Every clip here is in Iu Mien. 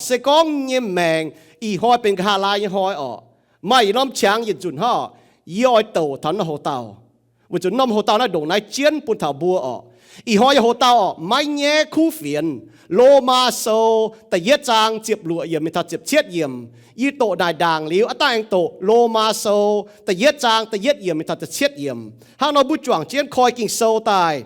Se gorngv nyei maengc ih hnoi benx nqa'haav laai nyei hnoi orqc, maaih yietc norm qangx yietc nzunc hnangv orqc, yie oix douc taux norm hoc-dauh, weic zuqc norm hoc-dauh naaiv ndongc naaiv jienv bun taux mbuo orqc. Ih hnoi nyei hoc-dauh orqc, maiv nyaiv kuv fienx. Lomaa Sou da'yietv zaang ziepc luoqc yiemc mingh taux ziepc cietv yiemc. Yie doqc naaic ndaangc liuz, aav dangh aengx doqc Lomaa Sou da'yietv zaang da'yietv yiemc mingh taux da'cietv yiemc. Hnangv nor mbuo juangc jienv koi Ging-Sou daaih,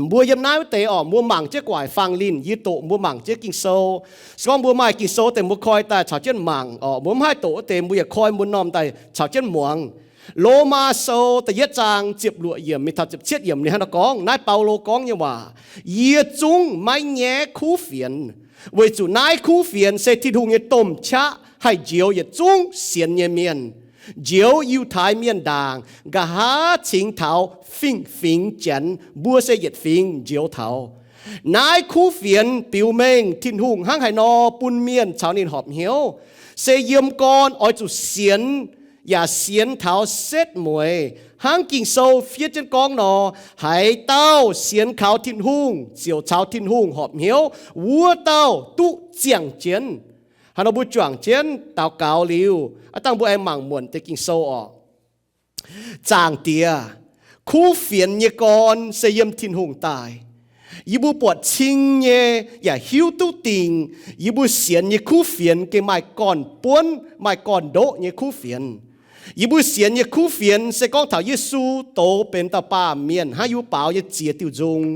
mbuo yiem naaiv wuov deix orqc, mbuo mangc jienv gu'nguaaic faang linh, yie doqc mbuo mangc jienv Ging-Sou. Se gorngv mbuo maaih Ging-Sou deix, mbuo koi daaih caux jienv mangc orqc. Mbuo mv haih doqc wuov deix, mbuo yaac koi mbuo normh daaih caux jienv muangx. Lomaa Sou da'yietv zaang ziepc luoqc yiemc mingh taux ziepc cietv yiemc ninh hnangv nor gorngv. Naaiv Baulo gorngv nyei waac, Yie zungv maiv nyaiv kuv fienx, weic zuqc naaiv kuv fienx se Tin-Hungh nyei domh qaqv, haih njoux yietc zungv sienx nyei mienh. Njoux Yiutai Mienh ndaangc, nqa'haav cingx taux fingx-fingx Janx, mbuo se yietc fingx njoux taux. Naaiv kuv fienx biux mengh Tin-Hungh hnangv haaix nor bun mienh caux ninh horpc hnyouv, se yiem gorn oix zuqc sienx, yaac sienx taux setv mueiz. Hnangv Ging-Sou fiev jienv gorngv nor, Haaix dauh sienx kaux Tin-Hungh ziouc caux Tin-Hungh horpc hnyouv, wuov dauh duqv ziangh jienv. Hnangv nor mbuo juangc jienv daux gaux liuz, aav dangh mbuo aengx mangc muonc deix Ging-Sou orqc. Zaangc Diex, kuv fienx nyei gorn se yiem Tin-Hungh daaih. Yie mbuo buatc cing nyei yaac hiuv duqv dingc, yie mbuo sienx nyei kuv fienx gengh maaih gorn-buonv maaih gorn-ndoqv nyei kuv fienx. Yie mbuo sienx nyei kuv fienx se gorngv taux Yesu douz benx dauh baamh mienh hnangv yie mbuo baaux nyei ziex diuh nzung.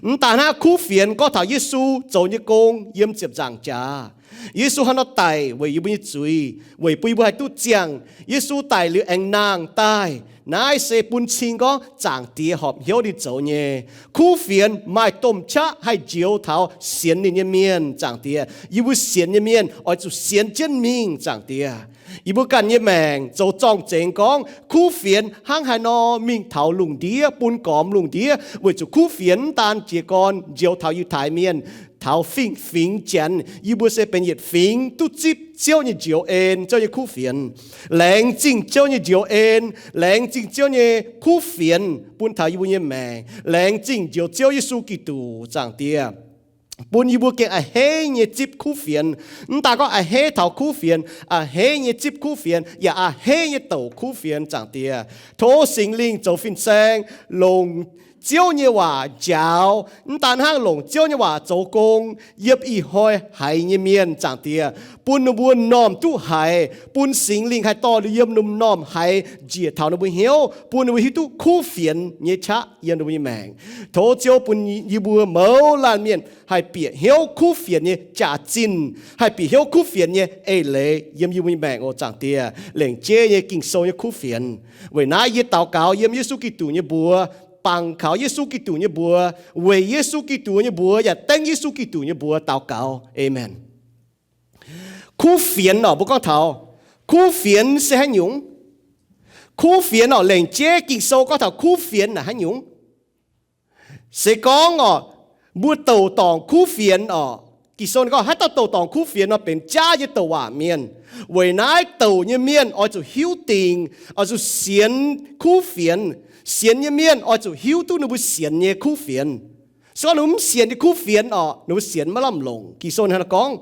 Mv daaih hnangv, kuv fienx gorngv taux Yesu zoux nyei gong yiem ziepc nzaangc jaax. Yesu hnangv nor daic weic yie mbuo nyei zuiz, weic bun yie mbuo haih duqv ziangh. Yesu daic liuz aengx nangh daaih. Naaiv se bun cing gorngv Zaangc Diex horpc hnyouv ninh zoux nyei. Kuv fienx maaih domh qaqv haih njoux taux sienx ninh nyei mienh. Zaangc Diex, yie mbuo sienx nyei mienh oix zuqc sienx jienv mingh. Zaangc Diex, yie mbuo ganh nyei maengc zoux zorng-zengx gorngv kuv fienx hnangv haaix nor mingh taux lungh ndiev, bun gormx lungh ndiev, weic zuqc kuv fienx mv daan jiez gorn njoux taux Yiutai Mienh, taux fingx-fingx Janx. Yie mbuo se benx yietc fingx duqv zipv Ziouv nyei njoux en, Ziouv nyei kuv fienx. Laengz zingh Ziouv nyei njoux en, laengz zingh Ziouv nyei kuv fienx bun taux yie mbuo nyei maengc. Laengz zingh Njoux Ziouv Yesu Giduc. Zaangc Diex, bun yie mbuo gengh a'hneiv nyei zipv kuv fienx. Mv daan gorngv a'hneiv taux kuv fienx, a'hneiv nyei zipv kuv fienx, yaac a'hneiv nyei douc kuv fienx. Zaangc Diex, tov Singx Lingh zoux fin-saeng longc Ziouv nyei waac njaaux. Mv daan hnangv, longc Ziouv nyei waac zoux gong yiem ih hnoi haiz nyei mienh. Zaangc Diex, bun ninh mbuo m'normh duqv haiz, bun Singx Lingh haih dorh yiem ninh m'normh haiz njiec taux ninh mbuo hnyouv, bun ninh mbuo hiuv duqv kuv fienx nyei qaqv yiem ninh mbuo nyei maengc. Tov Ziouv bun yie mbuo mouz laanh mienh haih bieqc hnyouv kuv fienx nyei jaax-zinh, haih bieqc hnyouv kuv fienx nyei eix leiz yiem yie mbuo nyei maengc oc. Zaangc Diex, lengc jeiv nyei Ging-Sou nyei kuv fienx. Weic naaiv yie daux gaux yiem Yesu Giduc nyei mbuox, bangc kaux Yesu Giduc nyei mbuox, weic Yesu Giduc nyei mbuox yaac dengv Yesu Giduc nyei mbuox daux gaux. Aamen. Kuv fienx orqc, mbuo gorngv taux kuv fienx se haaix nyungc? Kuv fienx orqc, lengc jeiv Ging-Sou gorngv taux kuv fienx naaic haaix nyungc? Se gorngv orqc, mbuo douc dorngc kuv fienx orqc, Ging-Sou ninh gorngv haaix dauh douc dorngc kuv fienx nor benx jaav nyei douc waac mienh. Weic naaiv douc nyei mienh oix zuqc hiuv dingc, oix zuqc sienx kuv fienx. Sienx nyei mienh oix zuqc hiuv duqv ninh mbuo sienx nyei kuv fienx. Se gorngv ninh mbuo mv sienx nyei kuv fienx orqc, ninh mbuo sienx maiv lamh longc. Ging-Sou hnangv naaiv gorngv,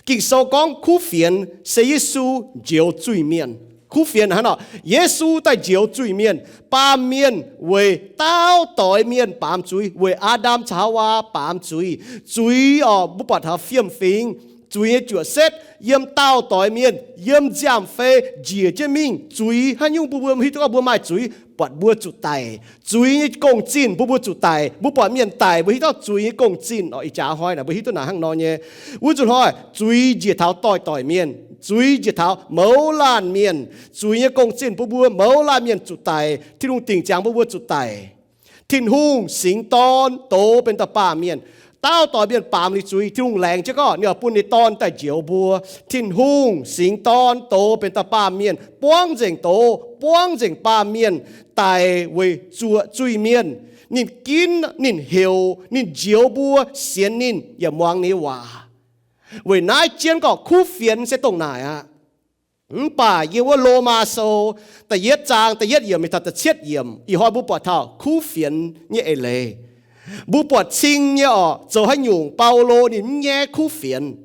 Ging-Sou gorngv kuv fienx se Yesu njoux zuiz-mienh. Kuv fienx hnangv nor, Yesu daaih njoux zuiz-mienh, baamh mienh weic daauh doix mienh baamz zuiz, weic Aa^ndam caux Haawaa baamz zuiz. Zuiz orqc, mbuo buatc taux fiem-fingx zuiz nyei juoqc setv yiem daauh doix mienh, yiem nziaamv-fei njiec jienv mingh. Zuiz haaix nyungc bun mbuo hiuv duqv gorngv mbuo maaih zuiz? Buatc mbuo zuqc daic. Zuiz nyei gong-zinh bun mbuo zuqc daic. Mbuo buatc mienh daic, mbuo hiuv duqv zuiz nyei gong-zinh orqc. Ih jaax hnoi naaic mbuo hiuv duqv naaic hnangv nor nyei. Wuov nzunc hnoi zuiz njiec taux doix-doix mienh, zuiz njiec taux mouz laanh mienh. Zuiz nyei gong-zinh bun mbuo mouz laanh mienh zuqc daic. Tin-Hungh dingc ziangx bun mbuo zuqc daic. Tin-Hungh singx Dorn douz benx dauh baamh mienh. Daauh doix mienh baamz ninh zuiz, Tin-Hungh laengz jienv gorngv ninh oix bun ninh Dorn daaih njoux mbuo. Tin-Hungh singx Dorn douz benx dauh baamh mienh, buangv nzengc douz, buangv nzengc baamh mienh daic weic zuoqc zuiz-mienh. Ninh ginv, ninh heuc, ninh njoux mbuo sienx ninh yaac muangx ninh nyei waac. Weic naaiv jienv gorngv kuv fienx se dongh naaic aqv. Mv baac yiem wuov Lomaa Sou da'yietv zaang da'yietv yiemc mingh taux da'cietv yiemc, ih hnoi mbuo buatc taux kuv fienx nyei eix leiz. Mbuo buatc cing nyei orqc, zoux haaix nyungc Baulo ninh mv nyaiv kuv fienx.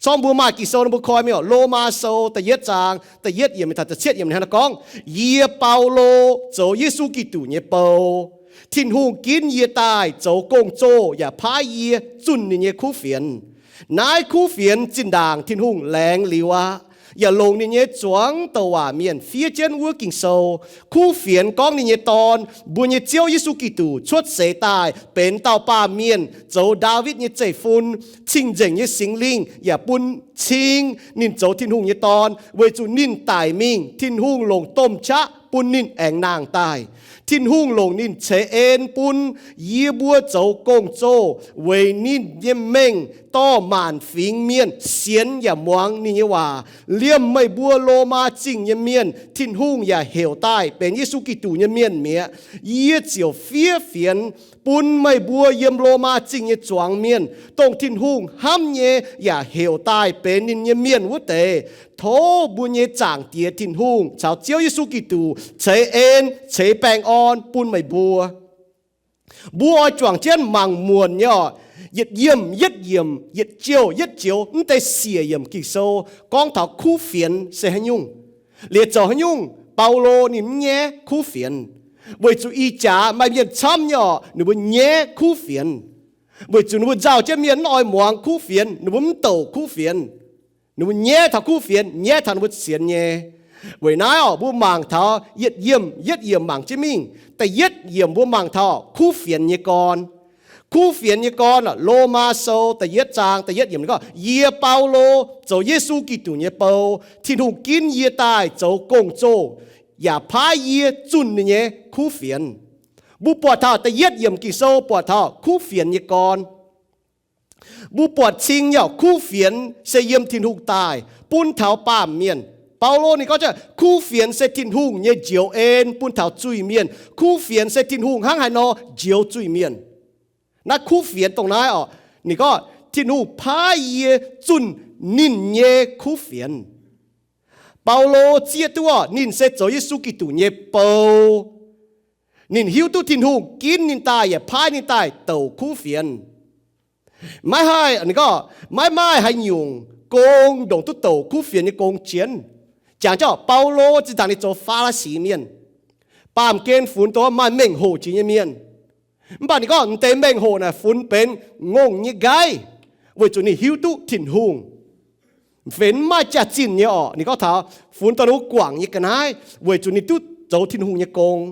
Corngv mbuo maaih Ging-Sou nor mbuo koi mingh oc. Lomaa Sou da'yietv zaang da'yietv yiemc mingh taux da'cietv yiemc ninh hnangv naaiv gorngv, Yie, Baulo, zoux Yesu Giduc nyei bou. Tin-Hungh ginv yie daaih zoux gong-zoh yaac paaiv yie zunh ninh nyei kuv fienx. Naaiv kuv fienx zinh ndaangc Tin-Hungh laengz liuz aqv, yaac longc ninh nyei zuangx douc waac mienh fiev jienv wuov Ging-Sou. Kuv fienx gorngv ninh nyei Dorn, mbuo nyei Ziouv Yesu Giduc, cuotv seix daaih benx dauh baamh mienh, zoux Ndaawitv nyei zeiv-fun. Cing-Nzengc nyei Singx Lingh yaac bun cing ninh zoux Tin-Hungh nyei Dorn, weic zuqc ninh daic mingh, Tin-Hungh longc domh qaqv bun ninh aengx nangh daaih. Tin-Hungh longc ninh ceix en bun yie mbuo zoux gong-zoh weic ninh nyei mengh dorh maanc fingx mienh sienx yaac muangx ninh nyei waac. Liemh meih mbuo Lomaa Zingh nyei mienh, Tin-Hungh yaac heuc daaih benx Yesu Giduc nyei mienh mi'aqv. Yie ziouc fiev fienx bun meih mbuo yiem Lomaa Zingh nyei zuangx mienh, dongh Tin-Hungh hnamv nyei, yaac heuc daaih benx ninh nyei mienh wuov deix. Tov mbuo nyei Zaangc Diex Tin-Hungh caux Ziouv Yesu Giduc ceix en ceix baengh orn bun meih mbuo. Mbuo oix juangc jienv mangc muonc nyei oc, yietc yiemc yietv yiemc, yietc jouh yietv joux, mv deix siec yiemc Ging-Sou gorngv taux kuv fienx se haaix nyungc, liuz zoux haaix nyungc Baulo ninh mv nyaiv kuv fienx. Weic zuqc ih jaax maaih mienh camv nyei oc, ninh mbuo nyaiv kuv fienx. Weic zuqc ninh mbuo nzauh jienv mienh mv oix muangx kuv fienx, ninh mbuo mv douc kuv fienx. Ninh mbuo nyaiv taux kuv fienx, nyaiv taux ninh mbuo sienx nyei. Weic naaiv oc, mbuo mangc taux yietc yiemc yietv yiemc mangc jienv mingh. Da'yietv yiemc mbuo mangc taux kuv fienx nyei gorn. Kuv fienx nyei gorn, Lomaa Sou da'yietv zaang da'yietv yiemc gorngv, Yie, Baulo, zoux Yesu Giduc nyei bou. Tin-Hungh ginv yie daaih zoux gong-zoh yaac paaiv yie zunh ninh nyei kuv fienx. Mbuo buatc taux da'yietv yiemc Ging-Sou buatc taux kuv fienx nyei gorn. Mbuo buatc cing nyei oc, kuv fienx se yiem Tin-Hungh daaih bun taux baamh mienh. Baulo ninh gorngv, kuv fienx se Tin-Hungh nyei njoux en bun taux zuiz-mienh. Kuv fienx se Tin-Hungh hnangv haaix nor njoux zuiz-mienh. Naaiv kuv fienx dongh naaiv oc, ninh gorngv, Tin-Hungh paaiv yie zunh ninh nyei kuv fienx. Baulo zieqv duqv oc, ninh se zoux Yesu Giduc nyei bou. Ninh hiuv duqv Tin-Hungh ginv ninh daaih yaac paaiv ninh daaih douc kuv fienx. Maiv haih, ninh gorngv, maiv maaih haaix nyungc gong ndongc duqv douc kuv fienx nyei gong jienv. Jangx jienv oc, Baulo zinh ndaangc ninh zoux Faa^li^si mienh, baamh gen funx dongh maaih mengh hoc jiex nyei mienh. Mv baac ninh gorngv, m'deix mengh hoc naaic funx benx ngongh nyei nqaiv, weic zuqc ninh hiuv duqv Tin-Hungh. Fenx mv maaih jaax-zinh nyei orqc. Ninh gorngv taux funx dongh ninh mbuo guangc nyei ga'naaiv, weic zuqc ninh duqv zoux Tin-Hungh nyei gong.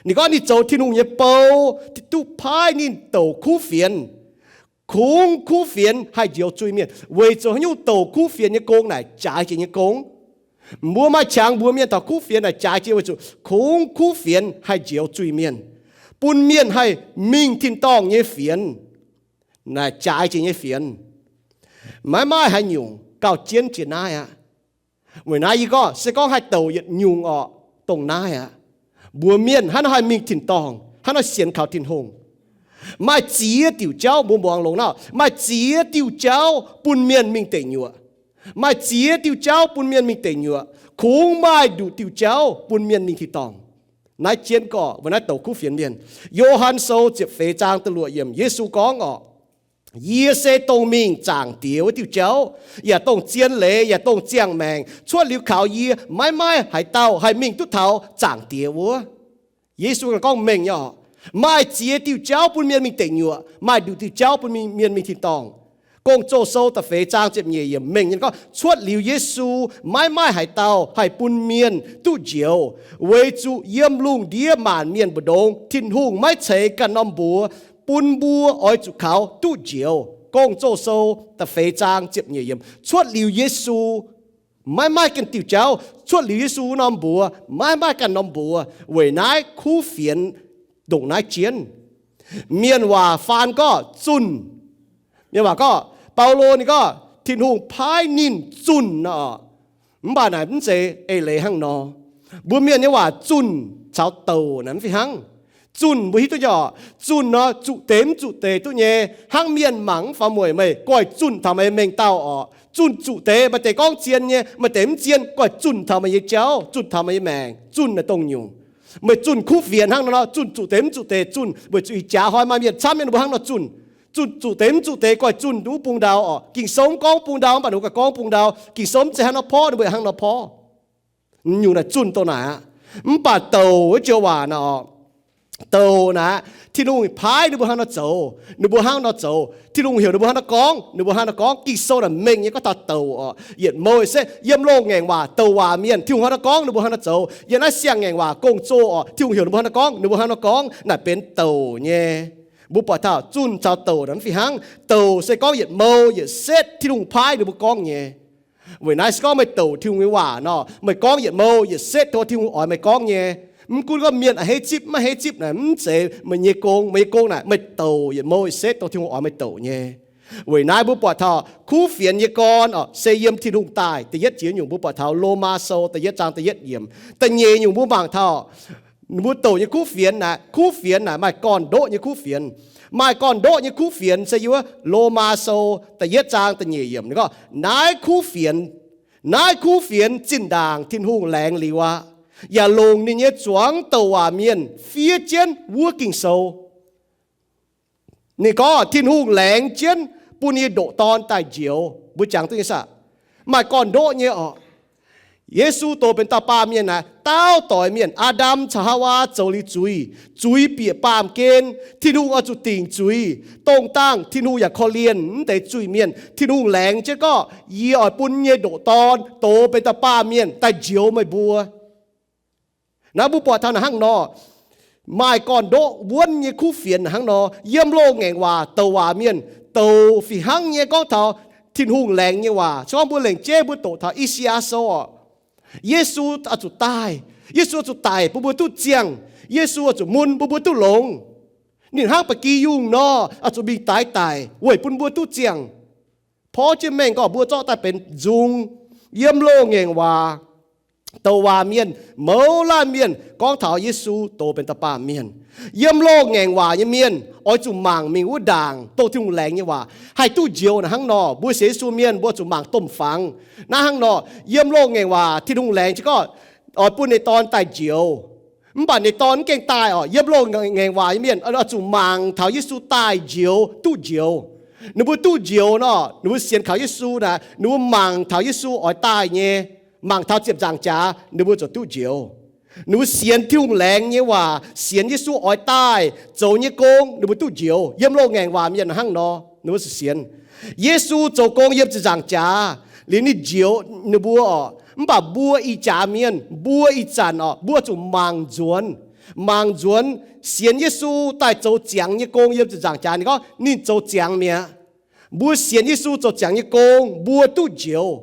Ninh gorngv ninh zoux Tin-Hungh nyei bou, duqv paaiv ninh douc kuv fienx. Kungx kuv fienx haih njoux zuiz-mienh. Weic zuqc haaix nyungc douc kuv fienx nyei gong naaic jaaix jiex nyei gong. Mbuo maaih qangx mbuox mienh taux kuv fienx naaic jaaix jiex weic zuqc kungx kuv fienx haih njoux zuiz-mienh, bun mienh haih mingh tin-dorngh nyei fienx. Naaic jaaix jiex nyei fienx. Maiv maaih haaix nyungc gauh jienv jiex naaiv aqv. Weic naaiv yie gorngv se gorngv haih douc yietc nyungc orqc, dongh naaiv aqv. Mbuox mienh hnangv nor haih mingh tin-dorngh, hnangv nor sienx kaux Tin-Hungh. Maaih ziex diuc jauv mbuo muangx longx nor, maaih ziex diuh jauv bun mienh mingh deic nyuoqc. Maaih ziex diuh jauv bun mienh mingh deic nyuoqc. Kungx maaih nduqc diuh jauv bun mienh mingh tin-dorngh. Naaiv jienv gorqv, weic naaiv douc kuv fienx mienh. Yo^han Sou ziepc feix zaang da'luoqc yiemc, Yesu gorngv orqc, Yie se dongh mingh Zaangc Diex wuov diuh jauv, yaac dongh zien leiz, yaac dongh ziangh maengc. Cuotv liuz kaux yie, maiv maaih haaix dauh haih mingh duqv taux Zaangc Diex wuov. Yesu gorngv mengh nyei orqc, maaih ziex diuh jauv bun mienh mingh deic nyuoqc, maaih nduqc diuh jauv bun mienh mingh tin-dorngh. Gong-Zoh Sou da'feix zaang ziepc nyeic yiemc mengh nyei gorngv, cuotv liuz Yesu, maiv maaih haaix dauh haih bun mienh duqv njoux, weic zuqc yiem lungh ndiev maanc mienh mbu'ndongx Tin-Hungh maiv ceix ganh norm mbuox bun mbuo oix zuqc kaux duqv njoux. Gong-Zoh Sou da'feix zaang ziepc nyeic yiemc. Cuotv liuz Yesu, maiv maaih ganh diuh jauv. Cuotv liuz Yesu norm mbuox, maiv maaih ganh norm mbuox. Weic naaiv kuv fienx ndongc naaiv jienv. Mienh waac faan gorngv zunh. Mienh waac gorngv, Baulo ninh gorngv Tin-Hungh paaiv ninh zunh nor. Mv baac naaic mv zeiz eix leiz hnangv nor. Mbuo mienh nyei waac zunh caux douc naaic mv fih hnangv. Zunh mbuo hiuv duqv nyei orqc, zunh nor zuqc deix mv zuqc deix duqv nyei. Hnangv mienh mangc mv faaux mueic, meih goiv zunh taux meih mengh dauh orqc. Zunh zuqc deix, maaih deix gorngv zien nyei, maaih deix mv zien, goiv zunh taux meih nyei jauv, zunh taux meih nyei maengc. Zunh naaic dongh nyungc. Meih zunh kuv fienx hnangv nor, zunh zuqc deix mv zuqc deix zunh, weic zuqc ih jaax hnoi maaih mienh camv nyei ninh mbuo hnangv nor zunh. Zunh zuqc deix mv zuqc deix goiv zunh wuov bung ndau oc. Ging-Sou mv gorngv bung ndau, mv baac ninh mbuo ganh gorngv bung ndau. Ging-Sou mv zeiz hnangv nor porv, ninh mbuo yaac hnangv nor porv. Nyungc naaic zunh dongh naaic aqv. Mv baac douc wuov joux waac naaic oc, douc naaic aqv, Tin-Hungh paaiv ninh mbuo hnangv nor zoux, ninh mbuo hnangv nor zoux. Tin-Hungh heuc ninh mbuo hnangv nor gorngv, ninh mbuo hnangv nor gorngv. Ging-Sou naaic mengh nyei gorngv taux douc oc. Yietc mouh se yiem loz-ngaengc waac douc waac mienh, Tin-Hungh hnangv nor gorngv, ninh mbuo hnangv nor zoux. Yiem naaiv siang-ngaengc waac gong-zoh oc, Tin-Hungh heuc ninh mbuo hnangv nor gorngv, ninh mbuo hnangv nor gorngv, naaic benx douc nyei. Mbuo buatc taux zunh caux douc naaic mv fih hnangv. Douc se gorngv yietc mouh yietc setv Tin-Hungh paaiv ninh mbuo gorngv nyei. Weic naaiv se gorngv meih douc Tin-Hungh nyei waac nor, meih gorngv yietc mouh yietc setv tov Tin-Hungh oix meih gorngv nyei. Mv gunv gorngv mienh a'hneiv zipv maiv a'hneiv zipv naaic mv zeiz meih nyei gong. Meih nyei gong naaic meih douc yietc mouh yietc setv dongh Tin-Hungh oix meih douc nyei. Weic naaiv mbuo buatc taux kuv fienx nyei gorn oc, se yiem Tin-Hungh daaih. Da'yietv jiex nyungc mbuo buatc taux Lomaa Sou da'yietv zaang da'yietv yiemc. Da'nyeic nyungc mbuo mangc taux ninh mbuo douc nyei kuv fienx naaic, kuv fienx naaic maaih gorn-ndoqv nyei kuv fienx. Maaih gorn-ndoqv nyei kuv fienx se yiem wuov Lomaa Sou da'yietv zaang da'nyeic yiemc ninh gorngv, naaiv kuv fienx, naaiv kuv fienx zinh ndaangc Tin-Hungh laengz liuz aqv, yaac longc ninh nyei zuangx douc waac mienh fiev jienv wuov Ging-Sou. Ninh gorngv Tin-Hungh laengz jienv bun nyei ndoqc Dorn daaih njoux. Mbuo jangx duqv nyei saah? Maaih gorn-ndoqv nyei oc. Yesu doz benx dauh baamh mienh naaic, daauh doix mienh, Aa^ndam caux Haawaa zoux liuz zuiz, zuiz bieqc baamh gen, Tin-Hungh oix zuqc dingc zuiz. Dongh dangh Tin-Hungh yaac korv-lienh mv deix zuiz-mienh. Tin-Hungh laengz jienv gorngv, yie oix bun nyei ndoqc Dorn doz benx dauh baamh mienh daaih njoux meih mbuo. Naaiv mbuo buatc taux naaic hnangv nor, maaih gorn-ndoqv wuonv nyei kuv fienx hnangv nor, yiem loz-ngaengc waac douc waac mienh douc fih hnangv nyei gorngv taux Tin-Hungh laengz nyei waac. Se gorngv mbuo lengc jeiv mbuo doqc taux I^saa^yaa Sou oc, Yesu oix zuqc daaih. Yesu oix zuqc daic bun mbuo duqv ziangh. Yesu oix zuqc mun bun mbuo duqv longx. Ninh hnangv ba'gi yungh nor, oix zuqc mingh daix daic weic bun mbuo duqv ziangh. Porv jienv mengh gorngv mbuo zorqv daaih benx nzung. Yiem loz-ngaengc waac douc waac mienh, mouz laanh mienh gorngv taux Yesu doz benx dauh baamh mienh. Yiem loz-ngaengc waac nyei mienh oix zuqc mangc mingh wuov ndaangc dongh Tin-Hungh laengz nyei waac haih duqv njoux naaic hnangv nor. Mbuo sienx Yesu mienh mbuo zuqc mangc domh fangx. Naaiv hnangv nor, yiem loz-ngaengc waac Tin-Hungh laengz jienv gorngv oix bun ninh Dorn daaih njoux. Mv baac ninh Dorn mv gaengh daaih oc. Yiem loz-ngaengc waac nyei mienh oix zuqc mangc taux Yesu daaih njoux, duqv njoux. Ninh mbuo duqv njoux nor, ninh mbuo sienx kaux Yesu naaic, ninh mbuo mangc taux Yesu oix daaih nyei, mangc taux ziepc nzaangc jaax, ninh mbuo ziouc duqv njoux. Ninh mbuo sienx Tin-Hungh laengz nyei waac, sienx Yesu oix daaih zoux nyei gong, ninh mbuo duqv njoux. Yiem loz-ngaengc waac mienh hnangv nor, ninh mbuo sienx Yesu zoux gong yiem ziepc nzaangc jaax liuz ninh njoux ninh mbuo oc. Mv baac mbuo ih jaax mienh, mbuo ih zanc oc, mbuo zuqc mangc nzuonx, mangc nzuonx sienx Yesu daaih zoux ziangx nyei gong yiem ziepc nzaangc jaax. Ninh gorngv ninh zoux ziangx mi'aqv. Mbuo sienx Yesu zoux ziangx nyei gong, mbuo duqv njoux.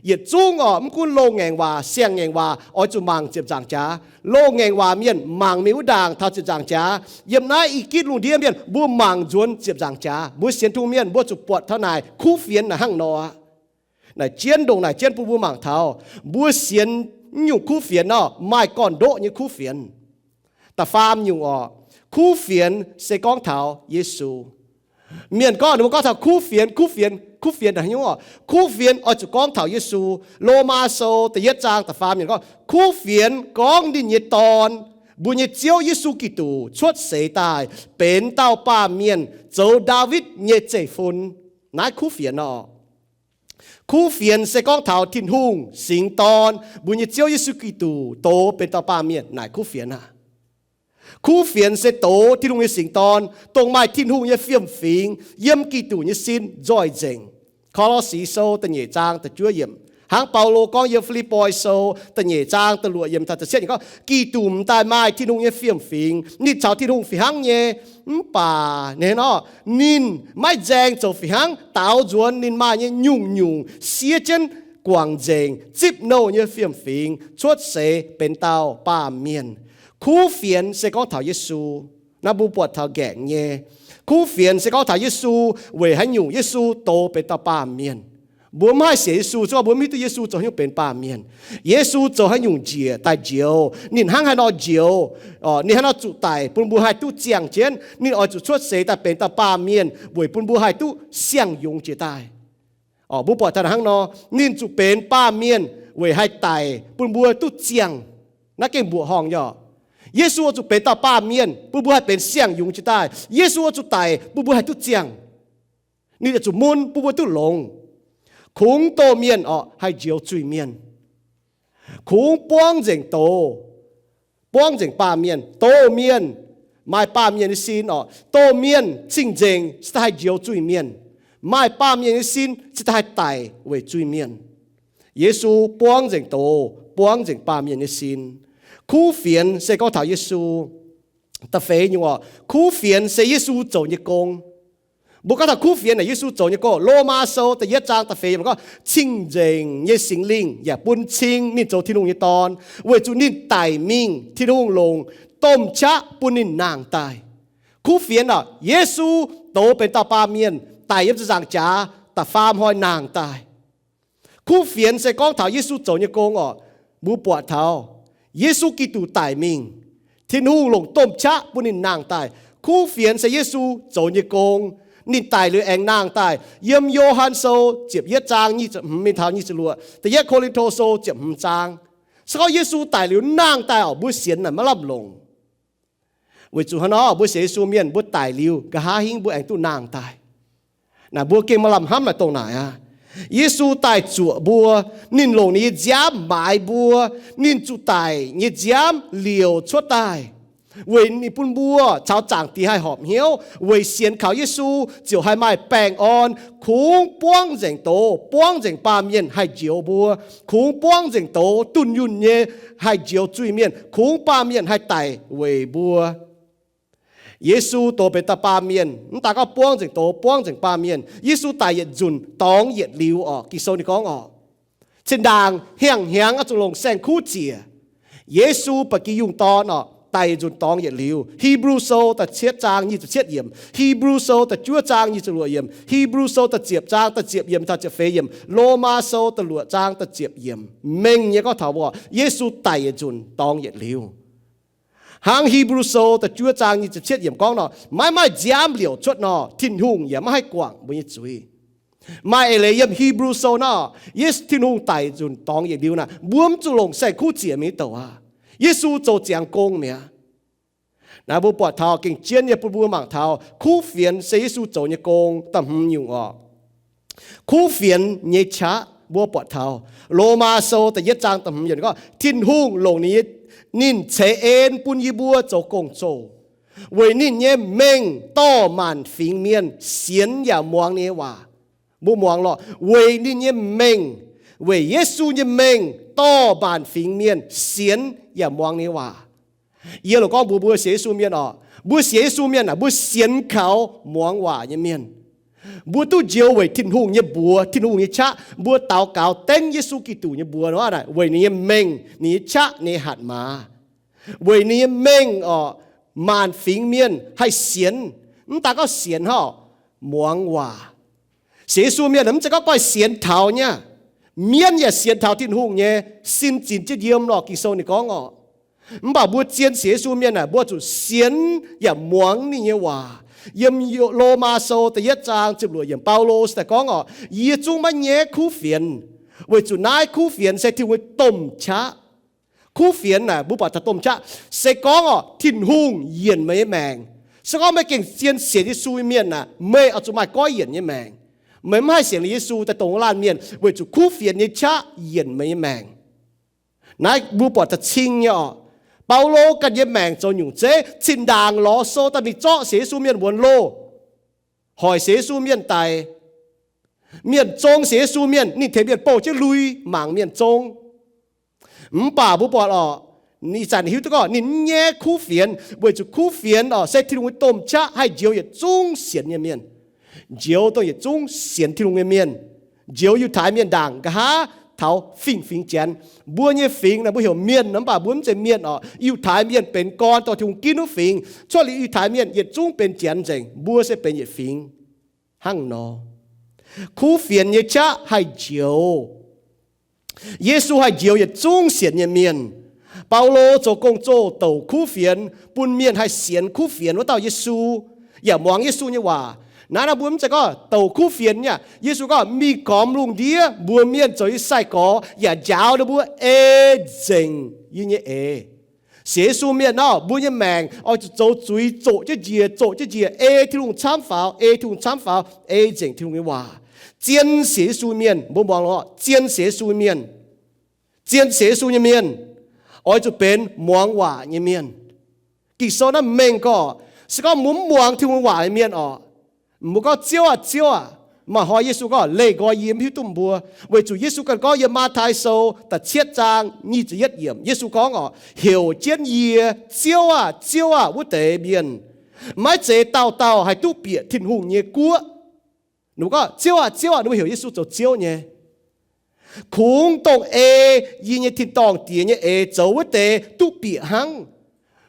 Yietc zungv oc, mv gunv loz-ngaengc waac, siang-ngaengc waac, oix zuqc mangc ziepc nzaangc jaax. Loz-ngaengc waac mienh mangc mingh wuov ndaangc taux ziepc nzaangc jaax. Yiem naaiv i gitv lungh ndiev mienh mbuo mangc nzuonx ziepc nzaangc jaax. Mbuo sienx Tin-Hungh mienh mbuo zuqc buatc taux naaic kuv fienx naaic hnangv nor aqv. Naaic jienv ndongc naaic jienv bun mbuo mangc taux mbuo sienx nyungc kuv fienx nor maaih gorn-ndoqv nyei kuv fienx. Da'faam nyungc oc, kuv fienx se gorngv taux Yesu. Mienh gorngv, ninh mbuo gorngv taux kuv fienx, kuv fienx, kuv fienx naaic nyungc oc, kuv fienx oix zuqc gorngv taux Yesu. Lomaa Sou da'yietv zaang da'faam mienh gorngv, kuv fienx gorngv ninh nyei Dorn, mbuo nyei Ziouv Yesu Giduc cuotv seix daaih benx dauh baamh mienh zoux Ndaawitv nyei zeiv-fun. Naaiv kuv fienx oc. Kuv fienx se gorngv taux Tin-Hungh singx Dorn, mbuo nyei Ziouv Yesu Giduc, doz benx dauh baamh mienh naaic kuv fienx aqv. Kuv fienx se doz Tin-Hungh nyei singx Dorn, dongh maaih Tin-Hungh nyei fiem-fingx yiem Giduc nyei sin nzoih nzengc. Ko^lo^si Sou da'nyeic zaang da'juov yiemc, hnangv Baulo gorngv yiem Fi^lipv^poi Sou da'nyeic zaang da'luoqc yiemc taux da'cietv yiemc gorngv, Giduc m'daaih maaih Tin-Hungh nyei fiem-fingx, ninh caux Tin-Hungh fih hnangv nyei. Mv baac ninh nor, ninh maiv nzaeng zoux fih hnangv, daaux nzuonx ninh maaih nyei nyungc-nyungc, siev jienv guangc nzengc, zipv nouh nyei fiem-fingx, cuotv seix benx dauh baamh mienh. Kuv fienx se gorngv taux Yesu. Naaiv mbuo buatc taux nqaengc nyei. Kuv fienx se gorngv taux Yesu. Weic haaix nyungc Yesu doz benx dauh baamh mienh? Mbuo mv haih sienx Yesu se gorngv mbuo mv hiuv duqv Yesu zoux haaix nyungc benx baamh mienh. Yesu zoux haaix nyungc njiec daaih njoux, ninh hnangv haaix nor njoux, ninh haaix nor zuqc daic bun mbuo haih duqv ziangh jienv, ninh oix zuqc cuotv seix daaih benx dauh baamh mienh weic bun mbuo haih duqv siang-yungz jiez daaih. Mbuo buatc taux hnangv nor, ninh zuqc benx baamh mienh weic haih daic bun mbuo duqv ziangh. Naaiv gengh mbuoqc horngh nyei oc. Yesu oix zuqc benx dauh baamh mienh bun mbuo haih benx siang-yungz jiez daaih. Yesu oix zuqc daic bun mbuo haih duqv ziangh. Ninh yaac zuqc mun bun mbuo duqv longx. Kungx doh mienh orqc haih njoux zuiz-mienh. Kungx buangv nzengc doz, buangv nzengc baamh mienh. Doh mienh maaih baamh mienh nyei sin orqc. Doh mienh cing-nzengc cingx daaih haih njoux zuiz-mienh. Maaih baamh mienh nyei sin cingx daaih haih daic weic zuiz-mienh. Yesu buangv nzengc doz, buangv nzengc baamh mienh nyei sin. Kuv fienx se gorngv taux Yesu. Da'feix nyungc orqc, kuv fienx se Yesu zoux nyei gong. Mbuo gorngv taux kuv fienx naaic Yesu zoux nyei gong. Lomaa Sou da'yietv zaang da'feix yiemc gorngv, cing-nzengc nyei Singx Lingh yaac bun cing ninh zoux Tin-Hungh nyei Dorn, weic zuqc ninh daic mingh Tin-Hungh longc domh qaqv bun ninh nangh daaih. Kuv fienx orqc, Yesu doz benx dauh baamh mienh daic yiem ziepc nzaangc jaax, da'faam hnoi nangh daaih. Kuv fienx se gorngv taux Yesu zoux nyei gong orqc. Mbuo buatc taux Yesu Giduc daic mingh, Tin-Hungh longc domh qaqv bun ninh nangh daaih. Kuv fienx se Yesu zoux nyei gong. Ninh daic liuz aengx nangh daaih. Yiem Yo^han Sou ziepc yietv zaang nyic ziepc hmz mingh taux nyic ziepc luoqc, da'yietv Ko^lin^to Sou ziepc hmz zaang. Se gorngv Yesu daic liuz nangh daaih orqc, mbuo sienx naaic maiv lamh longc. Weic zuqc hnangv nor, mbuo sienx Yesu mienh, mbuo daic liuz nqa'haav hingv mbuo aengx duqv nangh daaih. Naaic mbuo gengh maaih lamh hnamv naaic dongh naaic aqv. Yesu daaih zuoqc mbuo, ninh longc ninh nyei nziaamv maaiz mbuo, ninh zuqc daic nyei nziaamv liouc cuotv daaih, weic ninh bun mbuo caux Zaangc Diex haih horpc hnyouv. Weic sienx kaux Yesu ziouc haih maaih baengh orn. Kungx buangv nzengc doz, buangv nzengc baamh mienh haih njoux mbuo. Kungx buangv nzengc doz, dunh yunh nyei haih njoux zuiz-mienh. Kungx baamh mienh haih daic weic mbuo. Yesu doz benx dauh baamh mienh, mv daaih gorngv buangv nzengc doz, buangv nzengc baamh mienh. Yesu daic yietc nzunc dorngx yietc liuz orqc. Ging-Sou ninh gorngv orqc, cin-ndaangc hnyangx-hnyangx oix zuqc longc saeng-kuv ziec. Yesu ba'gi yungh dorn orqc, daic yietc nzunc dorngx yietc liuz. Hipv^lu Sou da'cietv zaang nyic ziepc cietv yiemc, Hipv^lu Sou da'juov zaang nyic ziepc luoqc yiemc, Hipv^lu Sou da'ziepc zaang da'ziepc yiemc taux ziepc feix yiemc, Lomaa Sou da'luoqc zaang da'ziepc yiemc mengh nyei gorngv taux mbuo Yesu daic yietc nzunc dorngx yietc liuz. Hnangv Hipv^lu Sou da'juov zaang nyic ziepc cietv yiemc gorngv nor, maiv maaih nziaamv liouc cuotv nor, Tin-Hungh yaac maiv haih guangc mbuo nyei zuiz. Maaih eix leiz yiem Hipv^lu Sou nor, Yesu, Tin-Hungh daic nzunc dorngx yietc liuz naaic, mbuo mv zuqc longc saeng-kuv ziec mingh douc aqv. Yesu zoux ziangx gong mi'aqv. Naaiv mbuo buatc taux gengh jienv nyei bun mbuo mangc taux kuv fienx se Yesu zoux nyei gong. Da'hmz nyungc orqc, kuv fienx nyei qaqv mbuo buatc taux Lomaa Sou da'yietv zaang da'hmz yiemc gorngv, Tin-Hungh longc ninh, ninh ceix en bun yie mbuo zoux gong-zoh, weic ninh nyei mengh dorh maanc fingx mienh sienx yaac muangx ninh nyei waac. Mbuo muangx lorqc, weic ninh nyei mengh, weic Yesu nyei mengh dorh maanc fingx mienh sienx yaac muangx ninh nyei waac. Yie loc gorngv mbuox mbuo sienx Yesu mienh orqc, mbuo sienx Yesu mienh aah, mbuo sienx kaux muangx waac nyei mienh. Mbuo duqv njoux weic Tin-Hungh nyei mbuox, Tin-Hungh nyei qaqv. Mbuo daux gaux dengv Yesu Giduc nyei mbuox nor naaic, weic ninh nyei mengh, ninh nyei qaqv, ninh nyei hatc maaz, weic ninh nyei mengh orqc, maanc fingx mienh haih sienx. Mv daaih gorngv sienx hnangv, muangx waac. Sienx Yesu mienh mv zeiz gorngv goiv sienx taux nyei aqv. Mienv yaac sienx taux Tin-Hungh nyei, sin zinx jienv yiem lorqc, Ging-Sou ninh gorngv orqc. Mv baac mbuo zien sienx Yesu mienh aah, mbuo zuqc sienx yaac muangx ninh nyei waac. Yiem Lomaa Sou da'yietv zaang ziepc luoqc yiemc, Baulo se daaih gorngv orqc, yie zungv maiv nyaiv kuv fienx, weic zuqc naaiv kuv fienx se Tin-Hungh nyei domh qaqv. Kuv fienx naaic mbuo buatc taux domh qaqv se gorngv orqc, Tin-Hungh yienc meih nyei maengc. Se gorngv meih gengh zien sienx Yesu nyei mienh aah, meih oix zuqc maaih goiv yienc nyei maengc. Meih mv haih sienx liuz Yesu daaih dongh wuov laanh mienh, weic zuqc kuv fienx nyei qaqv yienc meih nyei maengc. Naaiv mbuo buatc taux cing nyei orqc. Baulo ganh nyei maengc zoux nyungc zeiv, cin-ndaangc lorz sou daaih mingh zorqv sienx Yesu mienh wuonx loh, hoic sienx Yesu mienh daic. Mienh zong sienx Yesu mienh, ninh tengx mienh bouh jienv lui mangc mienh zong. Mv baac mbuo buatc orqc, ih zanc hiuv duqv gorngv ninh mv nyaiv kuv fienx, weic zuqc kuv fienx orqc se Tin-Hungh nyei domh qaqv haih njoux yietc zungv sienx nyei mienh. Njoux dongh yietc zungv sienx Tin-Hungh nyei mienh. Njoux Yiutai Mienh ndaangc nqa'haav taux fingx-fingx Janx. Mbuo nyei fingx naaic mbuo heuc mienh, mv baac mbuo mv zeiz mienh orqc. Yiutai Mienh benx gorn dorh Tin-Hungh ginv wuov fingx. Cuotv liuz Yiutai Mienh yietc zungv benx Janx nzengc. Mbuo se benx yietc fingx hnangv nor. Kuv fienx nyei qaqv haih njoux. Yesu haih njoux yietc zungv sienx nyei mienh. Baulo zoux gong-zoh douc kuv fienx bun mienh haih sienx kuv fienx wuov dauh Yesu, yaac muangx Yesu nyei waac. Naaiv nor mbuo mv zeiz gorngv douc kuv fienx nyei aqv. Yesu gorngv, mingh gormx lungh ndiev mbuox mienh zoux yie sai-gorx yaac njaaux ninh mbuo ei nzengc yie nyei eix. Sienx Yesu mienh nor, mbuo nyei maengc oix zuqc zoux zuiz zoqc jienv njiec, zoqc jienv njiec, ei Tin-Hungh camv faaux, ei Tin-Hungh camv faaux, ei nzengc Tin-Hungh nyei waac. Zien sienx Yesu mienh, mbuo muangx longx, zien sienx Yesu mienh, zien sienx Yesu nyei mienh oix zuqc benx muangx waac nyei mienh. Ging-Sou naaiv mengh gorngv, se gorngv mbuo mv muangx Tin-Hungh waac nyei mienh orqc, mbuo gorngv, Ziouv aah! Ziouv aah! Maaih hnoi Yesu gorngv, Leih nqoi yie mv hiuv duqv mbuo. Weic zuqc Yesu ganh gorngv yiem Matv^tai Sou da'cietv zaang nyic ziepc yietv yiemc, Yesu gorngv orqc, Heuc jienv yie, Ziouv aah! Ziouv aah! Wuov deix mienh maiv zeiz dauh dauh haih duqv bieqc Tin-Hungh nyei guoqv. Ninh mbuo gorngv, Ziouv aah! Ziouv aah! Ninh mbuo heuc Yesu zoux Ziouv nyei. Kungx dongh ei yie nyei tin-dorngh Diex nyei eix zoux wuov deix duqv bieqc hnangv.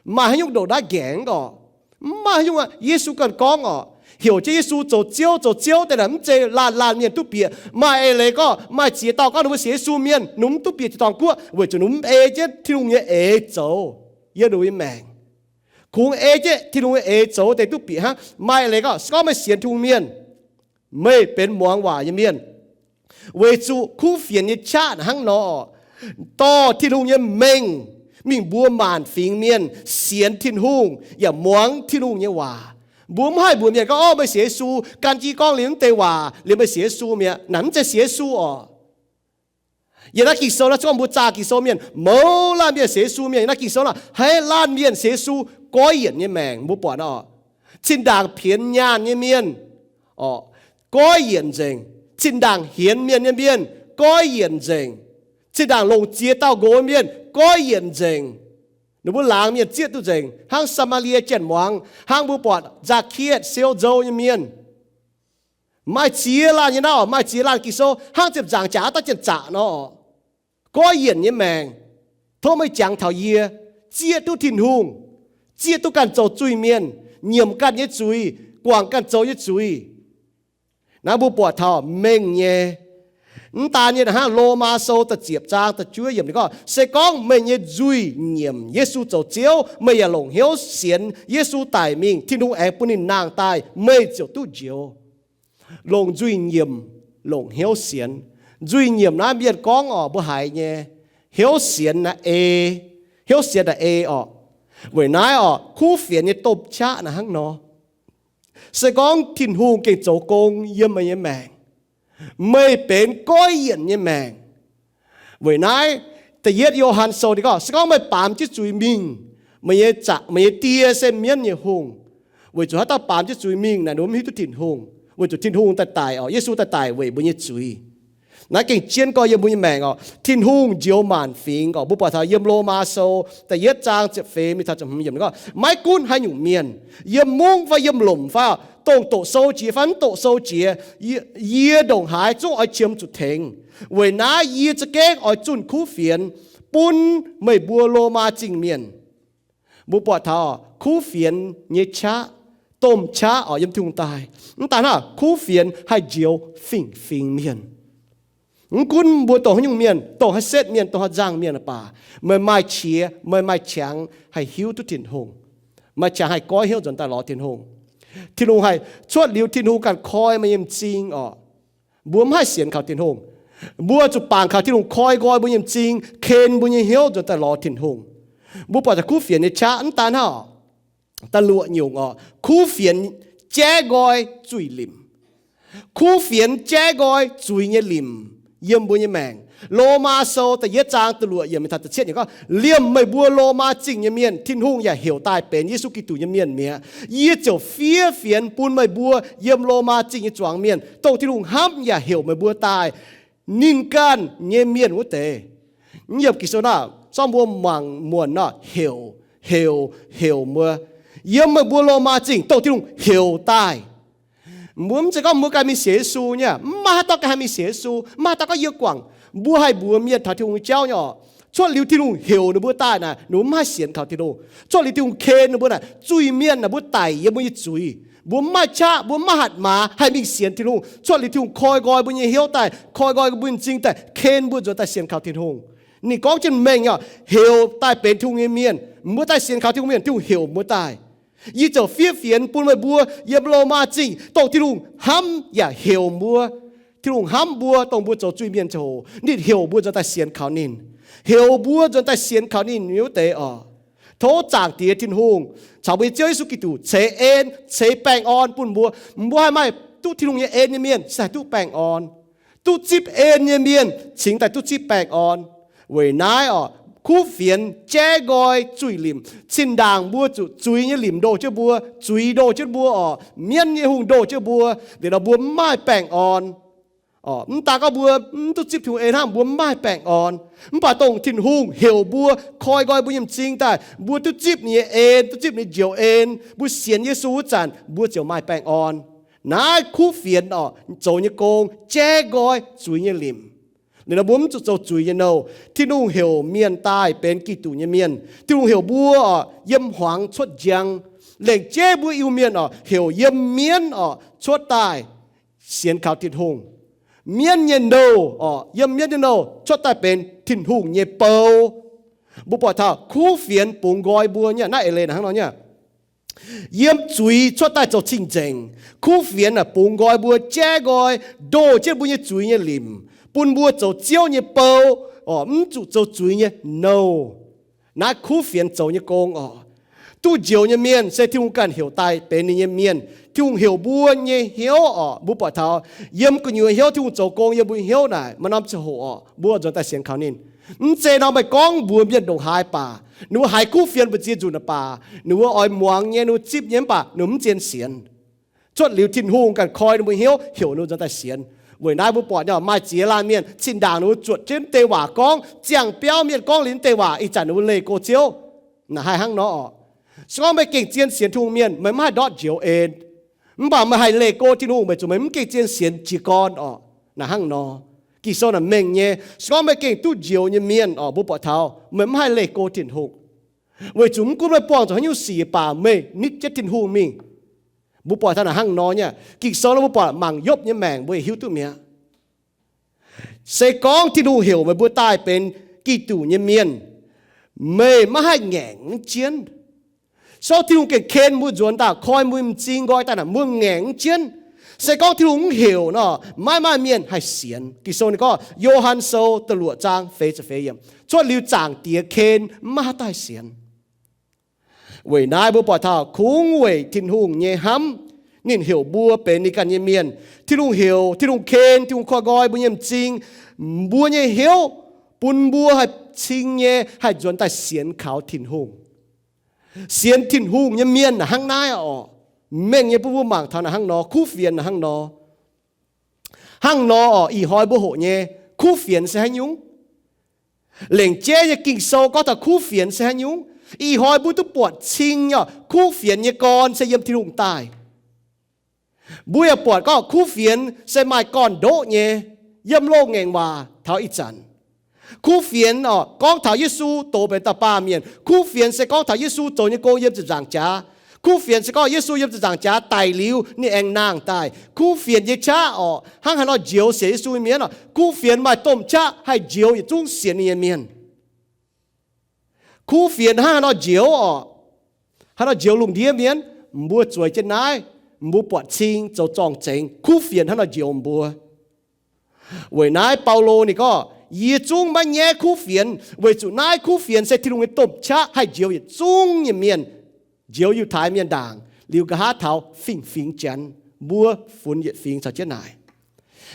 Maaih haaix nyungc ndongc naaiv nqaengc orqc? Mv maaih haaix nyungc aqv. Yesu ganh gorngv orqc, heuc jienv Yesu zoux Ziouv, zoux Ziouv deix naaic mv zeiz laanh laanh mienh duqv bieqc. Maaih eix leiz gorngv maaih ziex dauh gorngv ninh mbuo sienx Yesu mienh, ninh mbuo mv duqv bieqc tin-dorngh guoqv weic zuqc ninh mbuo mv ei jienv Tin-Hungh nyei eix zoux yiem ninh mbuo nyei maengc. Kungx ei jienv Tin-Hungh nyei eix zoux deix duqv bieqc hnangv. Maaih eix leiz gorngv, se gorngv meih sienx Tin-Hungh mienh, meih benx muangx waac nyei mienh. Weic zuqc kuv fienx nyei qaqv hnangv nor, dorh Tin-Hungh nyei mengh mingh mbuox maanc fingx mienh sienx Tin-Hungh yaac muangx Tin-Hungh nyei waac. Mbuo mv haih mbuox mienh gorngv, Orv, meih sienx Yesu, gan jiv gorngv liuz mv deix waac liuz meih sienx Yesu mi'aqv. Naaic mv zeiz sienx Yesu orqc. Yiem naaiv Ging-Sou naaiv, se gorngv mbuo zaah Ging-Sou mienh, mouz laanh mienh sienx Yesu mienh, yiem naaiv Ging-Sou naaiv, haiz laanh mienh sienx Yesu goiv yienc nyei maengc, mbuo buatc orqc. Zinh ndaangc pienx nyaanh nyei mienh, orqc, goiv yienc nzengc. Zinh ndaangc hienx mienh nyei mienh goiv yienc nzengc. Zinh ndaangc longc ziex dauh nqox mienh goiv yienc nzengc. Ninh mbuo laangz mienh zieqv duqv nzengc, hnangv Saa^maa^lie Janx-muangz, hnangv mbuo buatc Nzaa^kietv, siou nzou nyei mienh. Maaih ziex laanh nyei naaiv orqc, maaih ziex laanh Ging-Sou hnangv ziepc nzaangc jaax daav janx-zaqc nor, goiv yienc nyei maengc. Tov meih jangx taux yie, zieqv duqv Tin-Hungh, zieqv duqv ganh zoux zuiz-mienh, nyiemc ganh nyei zuiz, guangc ganh zoux nyei zuiz. Naaiv mbuo buatc taux mengh nyei. Mv daan nyei hnangv Lomaa Sou da'ziepc zaang da'juov yiemc ninh gorngv, se gorngv meih nyei nzuih nyiemc Yesu zoux Ziouv, meih yaac longc hnyouv sienx Yesu daic mingh, Tin-Hungh aengx bun ninh nangh daaih, meih ziouc duqv njoux. Longc nzuih nyiemc, longc hnyouv sienx. Nzuih nyiemc naaiv mienh gorngv orqc, mbuo haiz nyei. Hnyouv sienx naaiv ei, hnyouv sienx naaiv ei orqc. Weic naaiv orqc, kuv fienx nyei domh qaqv naaiv hnangv nor. Se gorngv Tin-Hungh gengh zoux gong yiem meih nyei maengc, meih benx goiv yienc nyei maengc. Weic naaiv, da'yietv Yo^han Sou ninh gorngv, se gorngv meih baamz jienv zuiz mingh, meih nyei zaqc, meih nyei Die se mienv nyei hungh. Weic zuqc haaix dauh baamz jienv zuiz mingh naaic, ninh mv hiuv duqv Tin-Hungh, weic zuqc Tin-Hungh daaih daic orqc, Yesu daaih daic weic mbuo nyei zuiz. Naaiv gengh jienv gorx yiem mbuo nyei maengc orqc. Tin-Hungh njoux maanc fingx orqc. Mbuo buatc taux yiem Lomaa Sou da'yietv zaang ziepc feix mingh taux ziepc hmz yiemc gorngv, maiv gunv haaix nyungc mienh, yiem mungv fai yiem lomc fai, dongh doqc sou jiex fai mv doqc sou jiex, yie, yie ndongc haaix zungv oix qiemx zuqc tengx. Weic naaiv yie za'gengh oix zunh kuv fienx bun meih mbuo Lomaa Zingh mienh. Mbuo buatc taux kuv fienx nyei qaqv, domh qaqv orqc, yiem Tin-Hungh daaih. Mv daan hnangv, kuv fienx haih njoux fingx-fingx mienh. Mv gunv mbuo dongh haaix nyungc mienh, dongh haaix setv mienh, dongh haaix nzangc mienh baac, meih maaih qiex, meih maaih qangx haih hiuv duqv Tin-Hungh, maaih qangx haih goiv hnyouv nzuonx daaih lorz Tin-Hungh. Tin-Hungh haih cuotv liuz Tin-Hungh ganh koi meih nyei m'zing orqc. Mbuo mv haih sienx kaux Tin-Hungh. Mbuo zuqc bangc kaux Tin-Hungh koi nqoi mbuo nyei m'zing, ken mbuo nyei hnyouv nzuonx daaih lorz Tin-Hungh. Mbuo buatc taux kuv fienx nyei qaqv mv daan hnangv, da'luoqc nyungc orqc, kuv fienx jaiv nqoi zuiz-limc. Kuv fienx jaiv nqoi zuiz nyei limc yiem mbuo nyei maengc. Lomaa Sou da'yietv zaang da'luoqc yiemc mingh taux da'cietv yiemc gorngv, liemh meih mbuo Lomaa Zingh nyei mienh, Tin-Hungh yaac heuc daaih benx Yesu Giduc nyei mienh mi'aqv. Yie ziouc fiev fienx bun meih mbuo yiem Lomaa Zingh nyei zuangx mienh, dongh Tin-Hungh hnamv yaac heuc meih mbuo daaih, ninh ganh nyei mienh wuov deix. Yiem Ging-Sou naaiv, zorqv mbuo mangc muonc nor, heuc, heuc, heuc mbuo. Yiem meih mbuo Lomaa Zingh dongh Tin-Hungh heuc daaih. Mbuo mv zeiz gorngv mbuo ganh mingh sienx Yesu nyei, mv maaih haaix dauh ganh haih mingh sienx Yesu, mv maaih haaix dauh gorngv yie guangc. Mbuo haih mbuox mienh taux Tin-Hungh nyei jauv nyei orqc. Cuotv liuz Tin-Hungh heuc ninh mbuo daaih naaic, ninh mbuo mv haih sienx kaux Tin-Hungh. Cuotv liuz Tin-Hungh ken ninh mbuo naaic, zuiz-mienh naaic, mbuo daic yiem mbuo nyei zuiz. Mbuo mv maaih qaqv, mbuo mv maaih hatc maaz haih mingh sienx Tin-Hungh. Cuotv liuz Tin-Hungh koi nqoi mbuo nyei hnyouv daaih, koi nqoi mbuo nyei m'zing daaih, ken mbuo nzuonx daaih sienx kaux Tin-Hungh. Ninh gorngv jienv mengh orqc, heuc daaih benx Tin-Hungh nyei mienh. Mbuo daaih sienx kaux Tin-Hungh mienh, Tin-Hungh heuc mbuo daaih. Yie ziouc fiev fienx bun meih mbuo yiem Lomaa Zingh, dongh Tin-Hungh hnamv yaac heuc mbuo. Tin-Hungh hnamv mbuo, dongh mbuo zoux zuiz-mienh ziangh hoc, ninh heuc mbuo nzuonx daaih sienx kaux ninh. Heuc mbuo nzuonx daaih sienx kaux ninh nyei wuov deix orqc. Tov Zaangc Diex Tin-Hungh caux mbuo nyei Ziouv Yesu Giduc ceix en, ceix baengh orn bun mbuo. Mbuo haih maaih duqv Tin-Hungh nyei en nyei mienh se haih duqv baengh orn. Duqv zipv en nyei mienh cingx daaih duqv zipv baengh orn. Weic naaiv oc, kuv fienx jaiv nqoi zuiz limc. Zinh ndaangc mbuo zuqc zuiz nyei limc ndoh jienv mbuo, zuiz ndoh jienv mbuo oc, mienv nyei hungh ndoh jienv mbuo, liuz nor mbuo mv maaih baengh orn. Mv daan gorngv mbuo mv duqv zipv Tin-Hungh en hnangv, mbuo mv maaih baengh orn. Mv baac dongh Tin-Hungh heuc mbuo, koi nqoi mbuo nyei m'zing daaih, mbuo duqv zipv ninh nyei en, duqv zipv ninh njoux en, mbuo sienx Yesu wuov zanc, mbuo ziouc maaih baengh orn. Naaiv kuv fienx oc, zoux nyei gong jaiv nqoi zuiz nyei limc. Liuz nor mbuo mv zuqc zoux zuiz nyei nouh. Tin-Hungh heuc mienh daaih benx Giduc nyei mienh. Tin-Hungh heuc mbuo oc, yiem hmuangx cuotv njang. Lengc jeiv mbuo Iu-Mienh oc, heuc yiem mienv oc cuotv daaih sienx kaux Tin-Hungh. Mienv nyei nouh oc, yiem mienv nyei nouh cuotv daaih benx Tin-Hungh nyei bou. Mbuo buatc taux kuv fienx bungx nqoi mbuo nyei, naaiv eix leiz hnangv nor nyei. Yiem zuiz cuotv daaih zoux cing-nzengc. Kuv fienx aah, bungx nqoi mbuo, jaiv nqoi, ndoh jienv mbuo nyei zuiz nyei limc, bun mbuo zoux Ziouv nyei bou oc, mv zuqc zoux zuiz nyei nouh. Naaiv kuv fienx zoux nyei gong oc. Duqv njoux nyei mienh se Tin-Hungh ganh heuc daaih benx ninh nyei mienh. Tin-Hungh heuc mbuo nyei hnyouv oc, mbuo buatc taux yiem gu'nyuoz hnyouv Tin-Hungh zoux gong yiem mbuo hnyouv naaic, maaih norm ziangh hoc oc, mbuo nzuonx daaih sienx kaux ninh. Mv zeiz nor meih gorngv mbuox mienh ndongc haaix baac, ninh mbuo haiz kuv fienx mbu'ziex nzunc baac, ninh mbuo oix muangx nyei, ninh mbuo zipv nyei mv baac ninh mbuo mv zien sienx. Cuotv liuz Tin-Hungh ganh koi ninh mbuo hnyouv, heuc ninh mbuo nzuonx daaih sienx. Weic naaiv mbuo buatc nyei maaih ziex laanh mienh zinh ndaangc ninh mbuo zuotc jienv deix waac gorngv, ziangh biauv mienh gorngv liuz deix waac, ih zanc ninh mbuo leih go Ziouv. Naaic haih hnangv nor oc. Se gorngv meih gengh zien sienx Tin-Hungh mienh, meih mv haih ndortv njoux en. Mv baac meih haih leih go Tin-Hungh, weic zuqc meih mv gengh zien sienx jiez gorn oc. Naaic hnangv nor. Ging-Sou naaic mengh nyei. Se gorngv meih gengh duqv njoux nyei mienh oc, mbuo buatc taux meih mv haih leih go Tin-Hungh, weic zuqc mv gunv meih buangh zuqc haaix nyungc sic baac meih nitv jienv Tin-Hungh mingh. Mbuo buatc taux naaic hnangv nor nyei. Ging-Sou nor mbuo buatc mangc Yopv nyei maengc mbuo hiuv duqv mi'aqv. Se gorngv Tin-Hungh heuc meih mbuo daaih benx Giduc nyei mienh, meih maiv haih ngaengc jienv. Se gorngv Tin-Hungh gengh ken mbuo nzuonx daaih, koi mbuo m'zing nqoi daaih naaic, mbuo ngaengc jienv. Se gorngv Tin-Hungh mv heuc nor, maiv maaih mienh haih sienx. Ging-Sou ninh gorngv, Yo^han Sou da'luoqc zaang feix ziepc feix yiemc, cuotv liuz Zaangc Diex ken, maiv maaih haaix dauh haih sienx. Weic naaiv mbuo buatc taux kungx weic Tin-Hungh nyei hnamv, ninh heuc mbuo benx ninh ganh nyei mienh. Tin-Hungh heuc, Tin-Hungh ken, Tin-Hungh koi nqoi mbuo nyei m'zing, mbuo nyei hnyouv, bun mbuo haih cing nyei haih nzuonx daaih sienx kaux Tin-Hungh. Sienx Tin-Hungh nyei mienh naaic hnangv naaiv oc. Mengh nyei bun mbuo mangc taux naaic hnangv nor, kuv fienx naaic hnangv nor. Hnangv nor oc, ih hnoi mbuo hoqc nyei kuv fienx se haaix nyungc? Lengc jeiv nyei Ging-Sou gorngv taux kuv fienx se haaix nyungc? Ih hnoi mbuo duqv buatc cing nyei oc, kuv fienx nyei gorn se yiem Tin-Hungh daaih. Mbuo yaac buatc gorngv kuv fienx se maaih gorn-ndoqv nyei, yiem loz-ngaengc waac taux ih zanc. Kuv fienx oc, gorngv taux Yesu doz benx dauh baamh mienh. Kuv fienx se gorngv taux Yesu zoux nyei gong yiem ziepc nzaangc jaax. Kuv fienx se gorngv Yesu yiem ziepc nzaangc jaax daic liuz, ninh aengx nangh daaih. Kuv fienx nyei qaqv oc, hnangv haaix nor njoux sienx Yesu nyei mienh oc. Kuv fienx maaih domh qaqv haih njoux yietc zungv sienx ninh nyei mienh. Kuv fienx hnangv haaix nor njoux oc? Haaix nor njoux lungh ndiev mienh? Mbuo zueiz jienv naaiv, mbuo buatc cing zoux zorng-zengx, kuv fienx hnangv nor njoux mbuo. Weic naaiv Baulo ninh gorngv, yie zungv maiv nyaiv kuv fienx, weic zuqc naaiv kuv fienx se Tin-Hungh nyei domh qaqv haih njoux yietc zungv nyei mienh, njoux Yiutai mienh ndaangc, liuz nqa'haav taux fingx-fingx Janx, mbuo funx yietc fingx caux jienv naaic.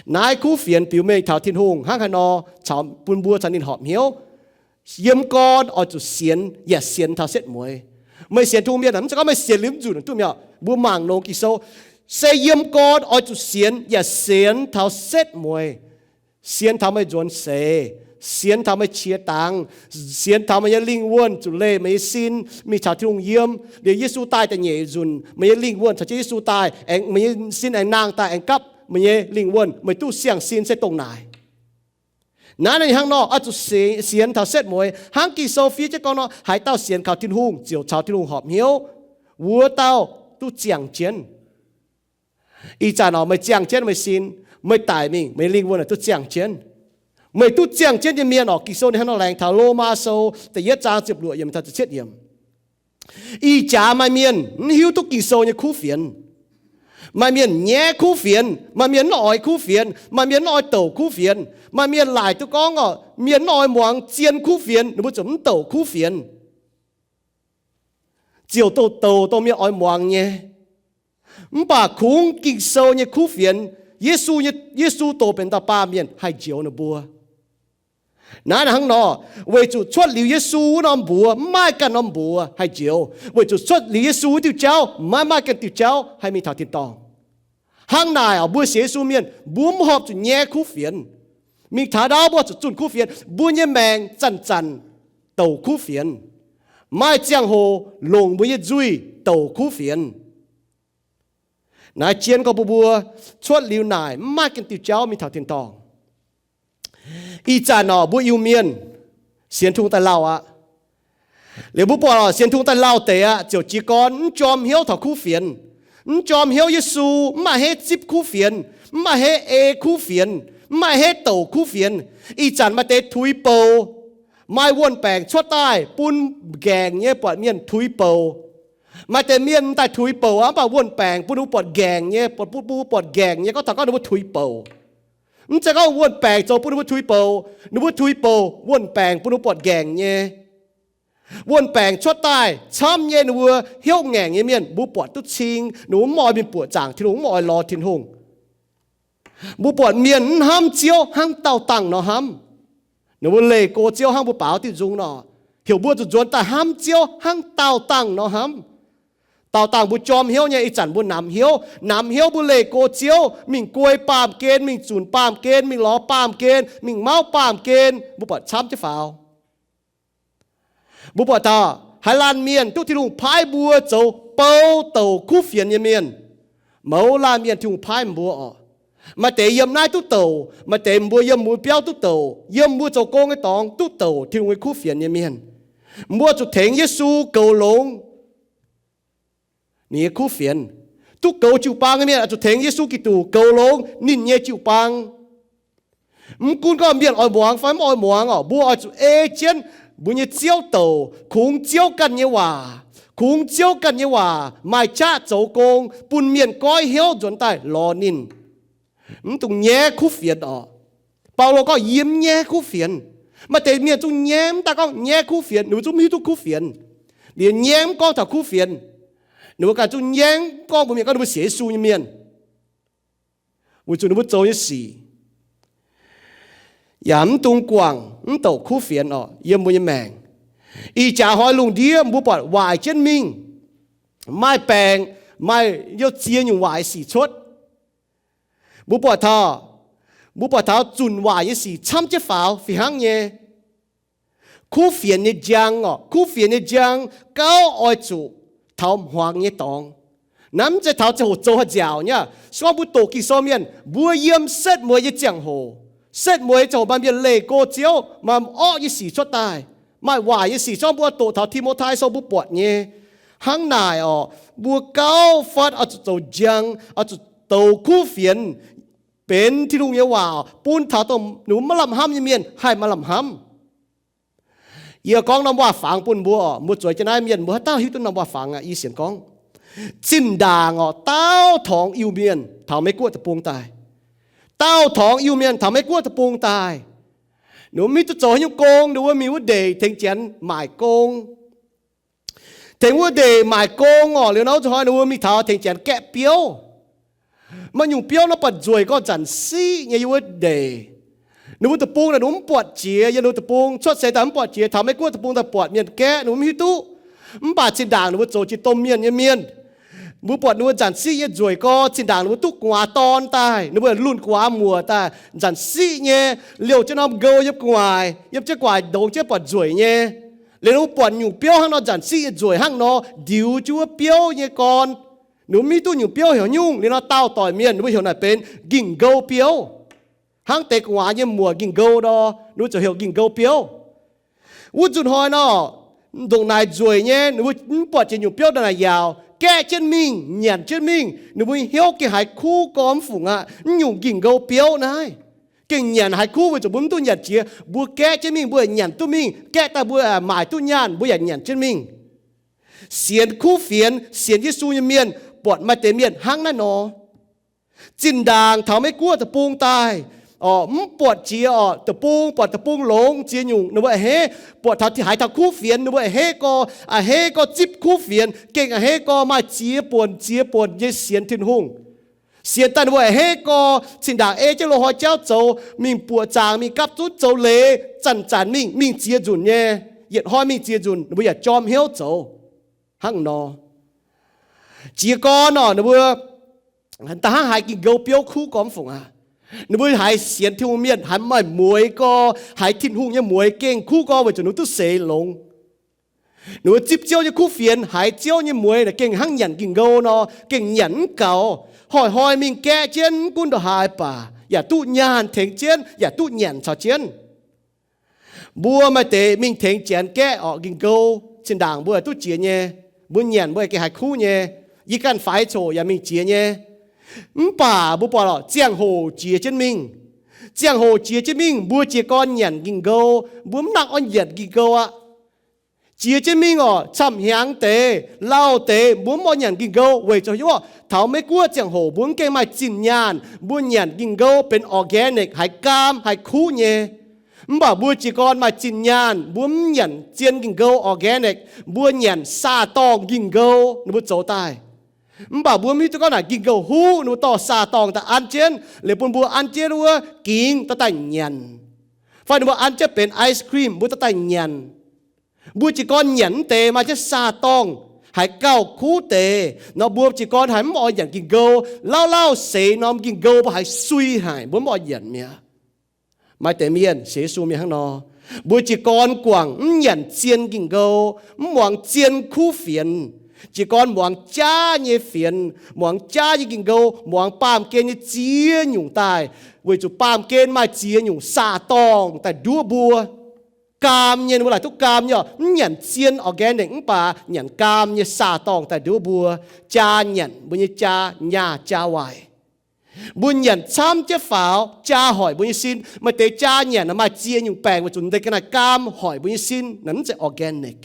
Naaiv kuv fienx biux mengh taux Tin-Hungh hnangv haaix nor caux bun mbuo caux ninh horpc hnyouv. Yiem gorn oix zuqc sienx, yaac sienx taux setv mueiz. Meih sienx Tin-Hungh mienh, mv zeiz gorngv meih sienx liuz mv nzunc duqv mi'aqv. Mbuo mangc longx Ging-Sou, se yiem gorn oix zuqc sienx, yaac sienx taux setv mueiz. Sienx taux meih nzuonx seix, sienx taux meih qiex dangx, sienx taux meih nyei lingh wuonh zuqc leih, meih nyei sin mingh caux Tin-Hungh yiem. Liuz Yesu daaih da'nyeic nzunc, meih nyei lingh wuonh caux jienv Yesu daaih, aengx meih nyei sin aengx nangh daaih, aengx gapv meih nyei lingh wuonh, meih duqv siang-sin se dongh naaic. Naaiv ninh hnangv nor oix zuqc sienx taux setv mueiz. Hnangv Ging-Sou fiev jienv gorngv nor, haaix dauh sienx kaux Tin-Hungh ziouc caux Tin-Hungh horpc hnyouv, wuov dauh duqv ziangh jienv. Ih zanc oc, meih ziangh jienv meih sin, meih daic mingh, meih nyei lingh wuonh duqv ziangh jienv. Meih duqv ziangh jienv nyei mienh oc, Ging-Sou ninh hnangv nor laengz taux Lomaa Sou da'yietv zaang ziepc luoqc yiemc taux ziepc cietv yiemc. Ih jaax maaih mienh mv hiuv duqv Ging-Sou nyei kuv fienx. Maaih mienh nyaiv kuv fienx, maaih mienh mv oix kuv fienx, maaih mienh mv oix douc kuv fienx. Maaih mienh laaic duqv gorngv oc, mienh mv oix muangx zien kuv fienx, ninh mbuo ziouc mv douc kuv fienx. ziouc douh douc dongh mienh oix muangx nyei. Mv baac kungx Ging-Sou nyei kuv fienx, Yesu nyei, Yesu doqc benx dauh baamh mienh haih njoux ninh mbuo. Naaiv hnangv nor, weic zuqc cuotv liuz Yesu wuov norm mbuox maiv maaih ganh norm mbuox haih njoux. Weic zuqc cuotv liuz Yesu wuov diuh jauv maiv maaih ganh diuh jauv haih mingh taux tin-dorngh. Hnangv naaic oc, mbuo sienx Yesu mienh mbuo mv horpc zuqc nyaiv kuv fienx. Mingh taux ndaauv mbuo zuqc zunh kuv fienx. Mbuo nyei maengc zanc-zanc douc kuv fienx. Maaih ziangh hoc longc mbuo nyei nzuih douc kuv fienx. Naaiv jien gorngv mbuo, mbuo cuotv liuz naaic mv maaih ganh diuh jauv mingh taux tin-dorngh. Ih zanc oc, mbuo Iu-Mienh sienx tungh daaih lauh aqv. Liuz mbuo buatc oc, sienx tungh daaih lauh deix aqv, ziouc jiez gorn mv jorm hnyouv taux kuv fienx, mv jorm hnyouv Yesu, mv maaih hneiv zipv kuv fienx, mv maaih hneiv ei kuv fienx, mv maaih hneiv douc kuv fienx. Ih zanc maaih deix tuix bouc, maaih wuon-baengc cuotv daaih bun nqaengc nyei buatc mienh tuix bouc. Maaih deix mienh m'daaih tuix bouc aqv, mv baac wuon-baengc bun ninh mbuo buatc nqaengc nyei, bun, bun, bun mbuo buatc nqaengc nyei, gorngv taux gorngv ninh mbuo tuix bouc. Mv zeiz gorngv wuon-baengc zoux bun ninh mbuo tuix bouc, ninh mbuo tuix bouc, wuon-baengc bun ninh mbuo buatc nqaengc nyei. Wuon-baengc cuotv daaih camv nyei, ninh mbuo hnyouv ngaengc nyei mienh mbuo buatc duqv cing, ninh mbuo mv oix mingh buoqc zaangc Tin-Hungh, mv oix lorz Tin-Hungh. Mbuo buatc mienh mv hnamv Ziouv hnangv daauh dangh nor hnamv. Ninh mbuo leih go Ziouv hnangv mbuo baaux diuh nzung nor, heuc mbuo zuqc nzuonx daaih hnamv Ziouv hnangv daauh dangh nor hnamv. Daauh dangh mbuo jorm hnyouv nyei, ih zanc mbuo namx hnyouv. Namx hnyouv mbuo leih go Ziouv, mingh guei baamh gen, mingh zunc baamh gen, mingh lorz baamh gen, mingh mauv baamh gen, mbuo buatc camv jienv faaux. Mbuo buatc taux haaix laanh mienh duqv Tin-Hungh paaiv mbuo zoux bou douc kuv fienx nyei mienh, mouz laanh mienh Tin-Hungh paaiv mbuo oc. Maaih deix yiem naaiv duqv douc, maaih deix mbuo yiem mbuo biauv duqv douc, yiem mbuo zoux gong nyei dorngx duqv douc Tin-Hungh nyei kuv fienx nyei mienh. Mbuo zuqc tengx Yesu goux longx ninh nyei kuv fienx. Duqv goux jiu-baang nyei mienh oix zuqc tengx Yesu Giduc goux longx ninh nyei jiu-baang. Mv gunv gorngv mienh oix muangx fai mv oix muangx oc, mbuo oix zuqc ei jienv mbuo nyei Ziouv douc, kungx Ziouv ganh nyei waac, kungx Ziouv ganh nyei waac maaih qaqv zoux gong bun mienh goiv hnyouv nzuonx daaih lorz ninh. Mv dungx nyaiv kuv fienx oc. Baulo gorngv, yie mv nyaiv kuv fienx. Maaih deix mienh zungv nyaiv, mv daaih gorngv nyaiv kuv fienx, ninh mbuo zungv mv hiuv duqv kuv fienx. Liuz nyaiv mv gorngv taux kuv fienx, ninh mbuo ganh zungv nyaiv mv gorngv mbuo mienh gorngv ninh mbuo sienx Yesu nyei mienh, weic zuqc ninh mbuo zoux nyei sic yaac mv dungx guangc mv douc kuv fienx oc yiem mbuo nyei maengc. Ih jaax hnoi lungh ndiev mbuo buatc waaic jienv mingh, maaih baengc, maaih youh ziex nyungc waaic sic cuotv. Mbuo buatc taux, mbuo buatc taux zunc waaic nyei sic camv jienv faaux fih hnangv nyei. Kuv fienx nyei njang oc, kuv fienx nyei njang gauh oix zuqc taux hmuangx nyei dorngx. Naaiv mv zeiz taux ziangh hoc zoux haaix nziaauc nyei. Se gorngv mbuo doqc Ging-Sou mienh, mbuo yiem setv mueiz nyei ziangh hoc, setv mueiz ziangh hoc maaih mienh leih go Ziouv, maaih orqv nyei sic cuotv daaih, maaih waaic nyei sic, se gorngv mbuo doqc taux Ti^mo^tai Sou mbuo buatc nyei. Hnangv naaic oc, mbuo gauh fatv oix zuqc zoux njang, oix zuqc doux kuv fienx, benx Tin-Hungh nyei waac bun taux dongh ninh mbuo maiv lamh hnamv nyei mienh haih maaih lamh hnamv. Yie gorngv norm waac-fangx bun mbuo oc, mbuo zueiz jienv naaiv mienh mbuo haaix dauh hiuv duqv norm waac-fangx aqv? Yie sienx gorngv, zinh ndaangc oc, daauh torngx Iu-Mienh taux Meiv-Guoqv deic-bung daaih, daauh torngx Iu-Mienh taux Meiv-Guoqv deic-bung daaih, ninh mbuo mv hiuv duqv zoux haaix nyungc gong, ninh mbuo mingh wuov ndeic tengx janx maaic gong. Tengx wuov ndeic maaic gong oc, liuz nor zuqc hnoi ninh mbuo mingh taux tengx janx gaeqv biouv. Maaih nyungc biouv nor buatc nzueic gorngv zanc siqv nyei yiem wuov ndeic. Ninh mbuo deic-bung naaic ninh mbuo mv buatc jiex, yiem ninh mbuo deic-bung cuotv seix daaih mv buatc jiex, taux Meiv-Guoqv deic-bung daaih buatc mienh gaeqv, ninh mbuo mv hiuv duqv. Mv baac zinh ndaangc ninh mbuo zoux jiex domh mienh nyei mienh, mbuo buatc ninh mbuo zanc siqv nyei nzueic gorx, zinh ndaangc ninh mbuo duqv gu'nguaaz dorn daaih, ninh mbuo lunh gu'nguaaz muoc daaih, zanc siqv nyei liouh jienv norm nqou yiem gu'nguaaic, yiem jienv gu'nguaaic ndongx jienv buatc nzueic nyei. Liuz ninh mbuo buatc nyungc biouv hnangv nor zanc siqv nyei nzueic hnangv nor, ndiux jienv wuov biouv nyei gorn. Ninh mbuo mv hiuv duqv nyungc biouv heuc haaix nyungc, liuz nor daauh doic mienh ninh mbuo heuc naaic benx Nqingh Nqou Biouv. Hnangv deix gu'nguaaz nyei muoc nqingh nqou nor, ninh mbuo ziouc heuc Nqingh Nqou Biouv. Wuov nzunc hnoi nor, ndongc naaic nzueic nyei, ninh mbuo mv buatc jiex nyungc biouv ndongc naaic yaauc, gaeqv jienv mingh, nyanc jienv mingh. Ninh mbuo hnyouv gengh haiz kuv gormx mv fungc aqv. Mv nyungc Nqingh Nqou Biouv naaiv gengh nyanc haiz kuv weic zuqc mbuo mv duqv nyanc jiex. Mbuo gaeqv jienv mingh, mbuo yaac nyanc duqv mingh. Gaeqv daaih mbuo yaac maaic duqv nyaanh, mbuo yaac nyanc jienv mingh. Sienx kuv fienx, sienx Yesu nyei mienh buatc maaih deix mienh hnangv naaiv nor. Zinh ndaangc taux Meiv-Guoqv deic-bung daaih, Mv buatc jiex orqc, deic-bung, buatc deic-bung longx ziex nyungc ninh mbuo a'hneiv. Buatc taux haiz taux kuv fienx ninh mbuo a'hneiv gorx, a'hneiv gorx zipv kuv fienx, gengh a'hneiv gorx maaih ziex buonc ziex buonc nyei sienx Tin-Hungh. Sienx daaih ninh mbuo a'hneiv gorx zinh ndaangc ei jienv loz-hnoi jauv zoux, mingh buoqc zaangc, mingh gapv zunv zoux leiz, zanc-zanc mingh, mingh ziex nzunc nyei, yietc hnoi mingh ziex nzunc, ninh mbuo yaac jorm hnyouv zoux hnangv nor. Jiez gorn orqc, ninh mbuo da'hnangv haiz Ging-Ngou biouv kuv gorx mv fungc aqv. Ninh mbuo haiz sienx Tin-Hungh mienh haiz maaih mueix gorx, haiz Tin-Hungh nyei mueix gengh kuv gorx weic zuqc ninh mbuo duqv seix longx. Ninh mbuo zipv Ziouv nyei kuv fienx, haiz Ziouv nyei mueix naaic gengh hnangv nyanc Ging-Ngou nor, gengh nyanc mv gaux. Hnoi-hnoi mingh gaeqv jienv mv gunv ndongc haaix baac yaac duqv nyaanh tengx jienv, yaac duqv nyanc caux jienv. Mbuo maaih deix mingh tengx Janx gaeqv orqc Ging-Ngou, zinh ndaangc mbuo duqv jiex nyei. Mbuo nyanc mbuo gengh haiz kuv nyei. Yie ganh faix coc yaac mingh jiex nyei. Mv baac mbuo buatc lorqc, ziangh hoc jiex jienv mingh. Ziangh hoc jiex jienv mingh, mbuo jiez gorn nyanc Ging-Ngou, mbuo mv nangc orn nyanc Ging-Ngou aqv. Jiex jienv mingh orqc, camv-hnyangx deix, lauh deix, mbuo mv oix nyanc Ging-Ngou weic zuqc hiuv orqc, taux Meiv Guoqv ziangh hoc mbuo mv gengh maaih zinh nyaanh, mbuo nyanc Ging-Ngou benx organic, haiz gaam, haiz kuv nyei. Mv baac mbuo jiez gorn maaih zinh nyaanh, mbuo mv nyanc zien Ging-Ngou organic, mbuo nyanc Saadorngh Ging-Ngou ninh mbuo zoux daaih. Mv baac mbuo mv hiuv duqv gorngv naaic Ging-Ngou huv ninh mbuo dorh Saadorngh daaih an jienv, liuz bun mbuo an jienv wuov gingx dorh daaih nyanc, fai ninh mbuo an jienv benx ice cream mbuo dorh daaih nyanc. Mbuo jiez gorn nyanc mv deix maaih jienv Saadorngh, haiz gauh kuv deix nor, mbuo jiez gorn haiz mv oix nyanc Ging-Ngou, lauh lauh seix norm Ging-Ngou mbuo haiz sui haic, mbuo mv oix nyanc mi'aqv. Maaih deix mienh, sienx Yesu mienh hnangv nor, mbuo jiez gorn guangc mv nyanc zien Ging-Ngou, mv muangx zien kuv fienx, jiez gorn muangx jaav nyei fienx, muangx jaav nyei Ging-Ngou, muangx baamh gen nyei ziex nyungc daaih, weic zuqc baamh gen maaih ziex nyungc Saadorngh daaih nduov mbuo. Gaam nyei, ninh mbuo laaic duqv gaam nyei orqc, mv nyanc zien organic mv baac nyanc gaam nyei Saadorngh daaih nduov mbuo, jaa nyanc mbuo nyei jaa, nyaah jaa waaic. Mbuo nyanc camv jienv faaux, jaa hoic mbuo nyei sin. Maaih deix jaa nyanc maaih ziex nyungc baengc weic zuqc deix ga'naaiv gaam hoic mbuo nyei sin, naaiv mv zeiz organic.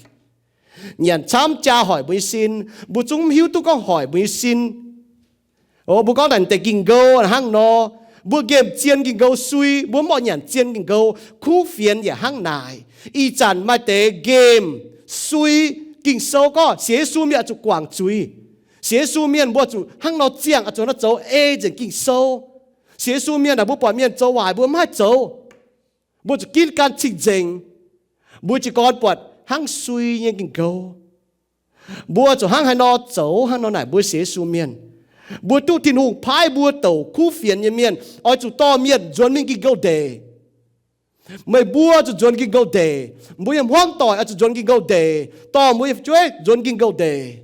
Nyanc camv jaa hoic mbuo nyei sin, mbuo zungv mv hiuv duqv gorngv hoic mbuo nyei sin. O, mbuo gorngv naaic deix Ging-Ngou hnangv nor, mbuo nqemh zien Ging-Ngou sui, mbuo mv oix nyanc zien Ging-Ngou. Kuv fienx yaac hnangv naaic. Ih zanc maaih deix nqemh sui Ging-Sou gorngv sienx Yesu mienh oix zuqc guangc zuiz. Sienx Yesu mienh mbuo zuqc hnangv nor ziangh, oix zuqc hnangv nor zoux ei nzengc Ging-Sou. Sienx Yesu mienh aah, mbuo buatc mienh zoux waaic mbuo mv haih zoux. Mbuo zuqc ginv gan cing-nzengc. Mbuo jiez gorn buatc hnangv sui nyei Ging-Ngou. Mbuo zuqc hnangv haaix nor zoux hnangv nor naaic mbuo sienx Yesu mienh. Mbuo duqv Tin-Hungh paaiv mbuo douc kuv fienx nyei mienh oix zuqc dorh mienh nzuonx mingh Ging-Ngou ndeic. Meih mbuo zuqc nzuonx Ging-Ngou ndeic. Mbuo nyei hmuangv doic oix zuqc nzuonx Ging-Ngou ndeic, dorh mbuo nyei fu'jueiv nzuonx Ging-Ngou ndeic,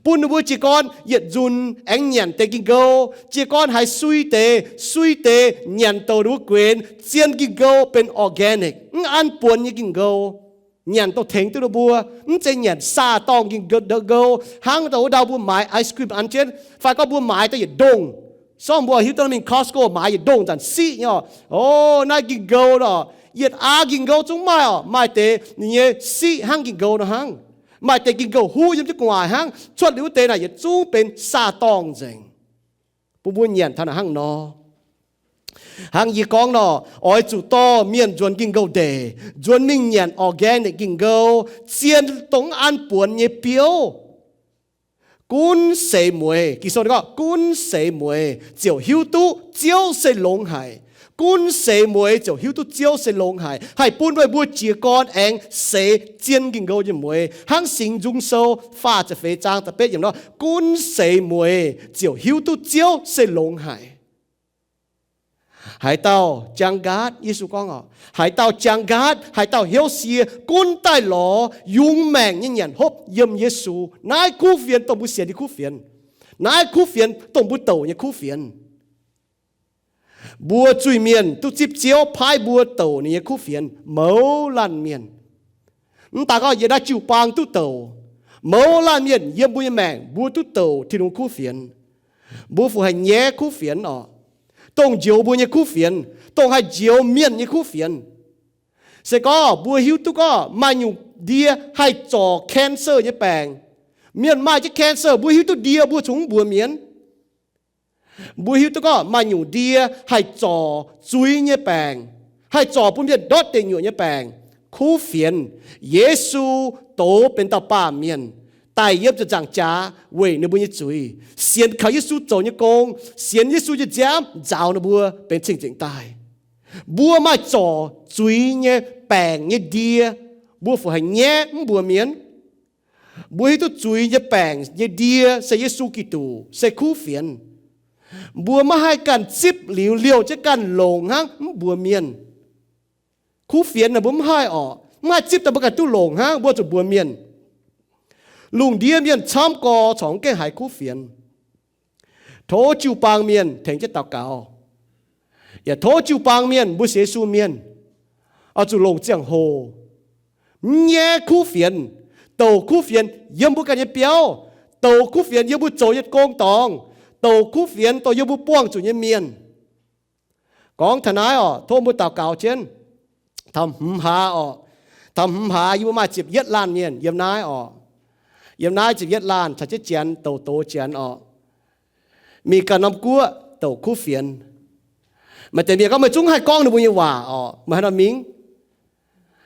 bun ninh mbuo jiez gorn yietc nzunc aengx nyanc deix Ging-Ngou. Jiez gorn haiz sui deix, sui deix nyanc douc ninh mbuo guenx, zien Ging-Ngou benx organic, mv an buonx nyei Ging-Ngou. Nyanc dongh tengx duqv ninh mbuo, mv zeiz nyanc saah-dorngh Ging-Ngou, hnangv dongh wuov ndau mbuo maaiz ice cream an jienv, fai gorngv mbuo maaiz daaih yietc ndongh. Sorng mbuo hiuv duqv mingh Costco maaiz yietc ndongh zanc siqv nyei oc. O, naaiv Ging-Ngou nor, yietc aa Ging-Ngou zungv maaih oc. Maaih deix ninh nyei siqv hnangv Ging-Ngou nor hnangv. Maaih deix Ging-Ngou huv yiem jienv gu'nguaaic hnangv. Cuotv liuz wuov deix naaic yietc zungv benx saah-dorngh nzengc. Bun mbuo nyanc taux naaic hnangv nor. Hnangv yie gorngv nor, oix zuqc dorh mienh nzuonx Ging-Ngou ndeic, nzuonx mingh nyanc organic Ging-Ngou, zien dongh mv an buonx nyei biouv. Gunv seix mueiz, Ging-Sou gorngv, gunv seix mueiz ziouc hiuv duqv Ziouv se longx haic. Gunv seix mueiz ziouc hiuv duqv Ziouv se longx haic, haih bun meih mbuo jiez gorn aengx seix zien Ging-Ngou nyei mueiz. Hnangv Singx Nzung Sou faah ziepc feix zaang da'betv yiemc nor, gunv seix mueiz ziouc hiuv duqv Ziouv se longx haic. Haaix dauh jang nqaatv, Yesu gorngv oc, haaix dauh jang nqaatv, haaix dauh hnyouv sie, gunv daaih lorz yungz maengc nyei nyanc hopv yiem Yesu. Naaiv kuv fienx dongh mbuo sienx nyei kuv fienx. Naaiv kuv fienx dongh mbuo douc nyei kuv fienx. Mbuo zuiz-mienh duqv zipv Ziouv paaiv mbuo douc ninh nyei kuv fienx mouz laanh mienh. Mv daaih gorngv yiem naaiv jiu-baang duqv douc, mouz laanh mienh yiem mbuo nyei maengc mbuo duqv douc Tin-Hungh kuv fienx. Mbuo fu haih nyaiv kuv fienx oc, dongh njoux mbuo nyei kuv fienx, dongh haih njoux mienh nyei kuv fienx. Se gorngv mbuo hiuv duqv gorngv maaih nyungc ndie haih zorc cancer nyei baengc, mienh maaih jienv cancer, mbuo hiuv duqv ndie mbuo cunx mv mbuox mienh. Mbuo hiuv duqv gorngv maaih nyungc ndie haih zorc zuiz nyei baengc, haih zorc bun mienh ndortv deic nyuoqc nyei baengc. Kuv fienx, Yesu dox benx dauh baamh mienh daic yiem ziepc nzaangc jaax weic ninh mbuo nyei zuiz, sienx kaux Yesu zoux nyei gong, sienx Yesu nyei nziaamv nzaaux ninh mbuo benx cing-nzengc daaih. Mbuo maaih zorc zuiz nyei baengc nyei ndie, mbuo fu haih nyaiv mv mbuox mienh? Mbuo hiuv duqv zuiz nyei baengc nyei ndie se Yesu Giduc, se kuv fienx. Mbuo maiv haih ganh zipv liuz liouh jienv ganh longc hnangv mv mbuox mienh. Kuv fienx naaic mbuo mv haih orqc, mv haih zipv daaih mbuo ganh duqv longc hnangv, mbuo zuqc mbuox mienh. Lungh ndiev mienh camv gorx corc mv gaengh haiz kuv fienx. Tov jiu-baang mienh tengx jienv daux gaux, yaac tov jiu-baang mienh, mbuo sienx Yesu mienh, oix zuqc longc ziangh hoc mv nyaiv kuv fienx, douc kuv fienx yiem mbuo ganh nyei biauv, douc kuv fienx yiem mbuo zoux nyei gong dorngx, douc kuv fienx dongh yiem mbuo buangh zuqc nyei mienh. Gorngv taux naaiv orqc, tov mbuo daux gaux jienv. Taux hmz hlaax orqc, taux hmz hlaax yie mbuo maaih ziepc yietv laanh mienh yiem naaiv orqc. Yiem naaiv ziepc yietv laanh caux jienv Janx, douc doz Janx orqc. Mingh ganh norm guoqv douc kuv fienx. Maaih deix mienh gorngv meih zungv haih gorngv ninh mbuo nyei waac orqc, meih haaix nor mingh?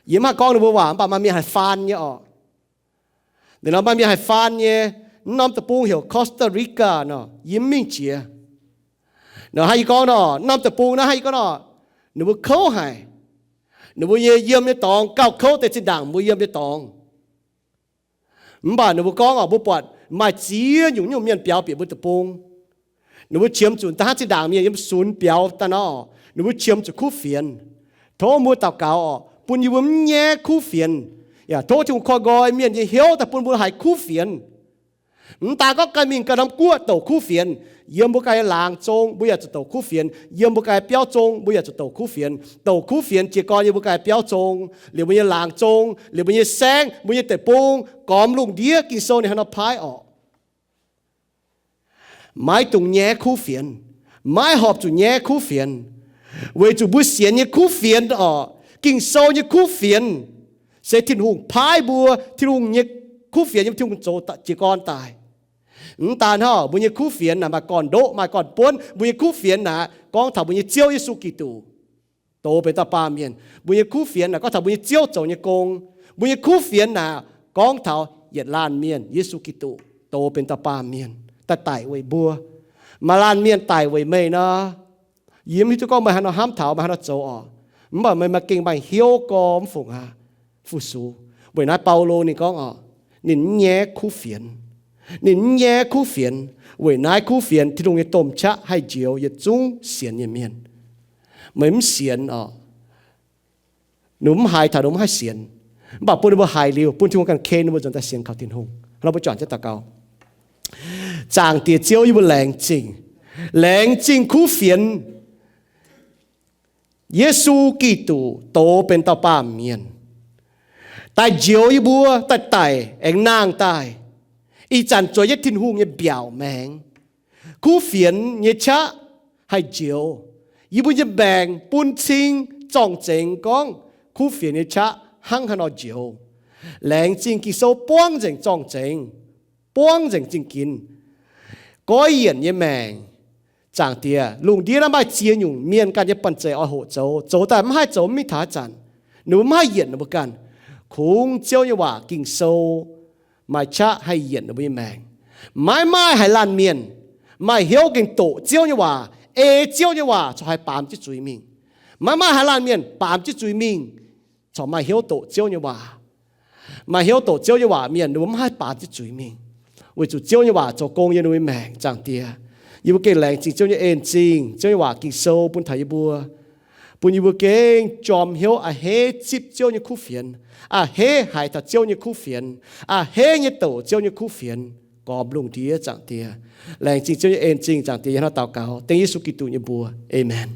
Yie mv haih gorngv ninh mbuo waac, mv baac maaih mienh haih faan nyei orqc. Ninh nor maaih mienh haih faan nyei. Mv norm deic-bung heuc Costa Rica nor, yie mv mingh jiex. Nor hnangv yie gorngv nor, mv norm deic-bung naaiv hnangv yie gorngv nor, ninh mbuo kouv haic. Ninh mbuo nyei yiem nyei dorngx gauh kouv deix zinh ndaangc mbuo yiem nyei dorngx. Mv baac ninh mbuo gorngv orqc, mbuo buatc maaih ziex nyungc nyungc mienh biaux bieqc mbuo deic-bung. Ninh mbuo qiemx zuqc da'hnangv zinh ndaangc mienh yiem sunx biaux daaih nor, ninh mbuo qiemx zuqc kuv fienx. Tov mbuo daux gaux orqc, bun yie mbuo mv nyaiv kuv fienx. Yaac tov Tin-Hungh koi nqoi mienh nyei hnyouv daaih bun mbuo haiz kuv fienx. Mv daan gorngv ganh mingh ganh norm guoqv douc kuv fienx, yiem mbuo ganh nyei laangz zong mbuo yaac zuqc douc kuv fienx, yiem mbuo ganh nyei biauv zong mbuo yaac zuqc douc kuv fienx. Douc kuv fienx jiez gorn yiem mbuo ganh nyei biauv zong, liuz mbuo nyei laangz zong, liuz mbuo nyei saengv, mbuo nyei deic-bung, gormx lungh ndiev. Ging-Sou ninh hnangv nor paaiv orqc. Maiv dungx nyaiv kuv fienx. Maiv horpc zuqc nyaiv kuv fienx. Weic zuqc mbuo sienx nyei kuv fienx orqc, Ging-Sou nyei kuv fienx, se Tin-Hungh paaiv mbuo. Tin-Hungh nyei kuv fienx yiem Tin-Hungh zoux jiez gorn daaih. Mv daan hnangv, mbuo nyei kuv fienx naaic maaih gorn-ndoqv maaih gorn-buonv. Mbuo nyei kuv fienx naaic gorngv taux mbuo nyei Ziouv Yesu Giduc dox benx dauh baamh mienh. Mbuo nyei kuv fienx naaic gorngv taux mbuo nyei Ziouv zoux nyei gong. Mbuo nyei kuv fienx naaic gorngv taux yietc laanh mienh Yesu Giduc dox benx dauh baamh mienh daaih daic weic mbuo. Maaih laanh mienh daic weic meih nor, yie mv hiuv duqv gorngv meih haaix nor hnamv taux, meih haaix nor zoux orqc. Mv baac meih maaih gengh maaih hnyouv gorx mv fungc aqv, fu-sux. Weic naaiv Baulo ninh gorngv orqc, ninh mv nyaiv kuv fienx. Ninh mv nyaiv kuv fienx. Weic naaiv kuv fienx, Tin-Hungh nyei domh qaqv, haih njoux yietc zungv sienx nyei mienh. Meih mv sienx orqc, ninh mbuo mv haiz taux, ninh mbuo mv haih sienx. Mv baac bun ninh mbuo haiz liuz, bun Tin-Hungh ganh ken ninh mbuo nzuonx daaih sienx kaux Tin-Hungh. Nor mbuo juangc jienv daux gaux. Zaangc Diex Ziouv, yie mbuo laengz zingh, laengz zingh kuv fienx Yesu Giduc dox benx dauh baamh mienh, daaih njoux yie mbuo, daaih daic aengx nangh daaih, ih zanc zueiz jienv Tin-Hungh nyei mbiaauc maengx. Kuv fienx nyei qaqv haih njoux yie mbuo nyei maengc bun cing zorng-zengx. Gorngv kuv fienx nyei qaqv hnangv haaix nor njoux, laengz zingh Ging-Sou buangv nzengc zorng-zengx, buangv nzengc zingh ginx goiv yienc nyei maengc. Zaangc Diex, lungh ndiev naaiv maaih ziex nyungc mienh ganh nyei banh zeic oix hoqc zoux, zoux daaih mv haih zoux mv mingh taux haaix zanc. Ninh mbuo mv haih yienc ninh mbuo ganh. Kungx Ziouv nyei waac Ging-Sou maaih qaqv haih yienc ninh mbuo nyei maengc. Maiv maaih haaix laanh mienh maaih hnyouv gengh doqc Ziouv nyei waac, ei Ziouv nyei waac corc haih baamz jienv zuiz mingh. Maiv maaih haaix laanh mienh baamz jienv zuiz mingh corc maaih hnyouv doqc Ziouv nyei waac. Maaih hnyouv doqc Ziouv nyei waac mienh, ninh mbuo mv haih baamz jienv zuiz mingh, weic zuqc Ziouv nyei waac zoux gong yiem ninh mbuo nyei maengc. Zaangc Diex, yie mbuo gengh laengz zingh Ziouv nyei en zingh, Ziouv nyei waac Ging-Sou bun taux yie mbuo, bun yie mbuo gengh jorm hnyouv a'hneiv zipv Ziouv nyei kuv fienx, a'hneiv haiz taux Ziouv nyei kuv fienx, a'hneiv nyei doqc Ziouv nyei kuv fienx gormx lungh ndiev. Zaangc Diex, laengz zingh Ziouv nyei en zingh. Zaangc Diex, yie hnangv daux gaux dengv Yesu Giduc nyei mbuox, aamen.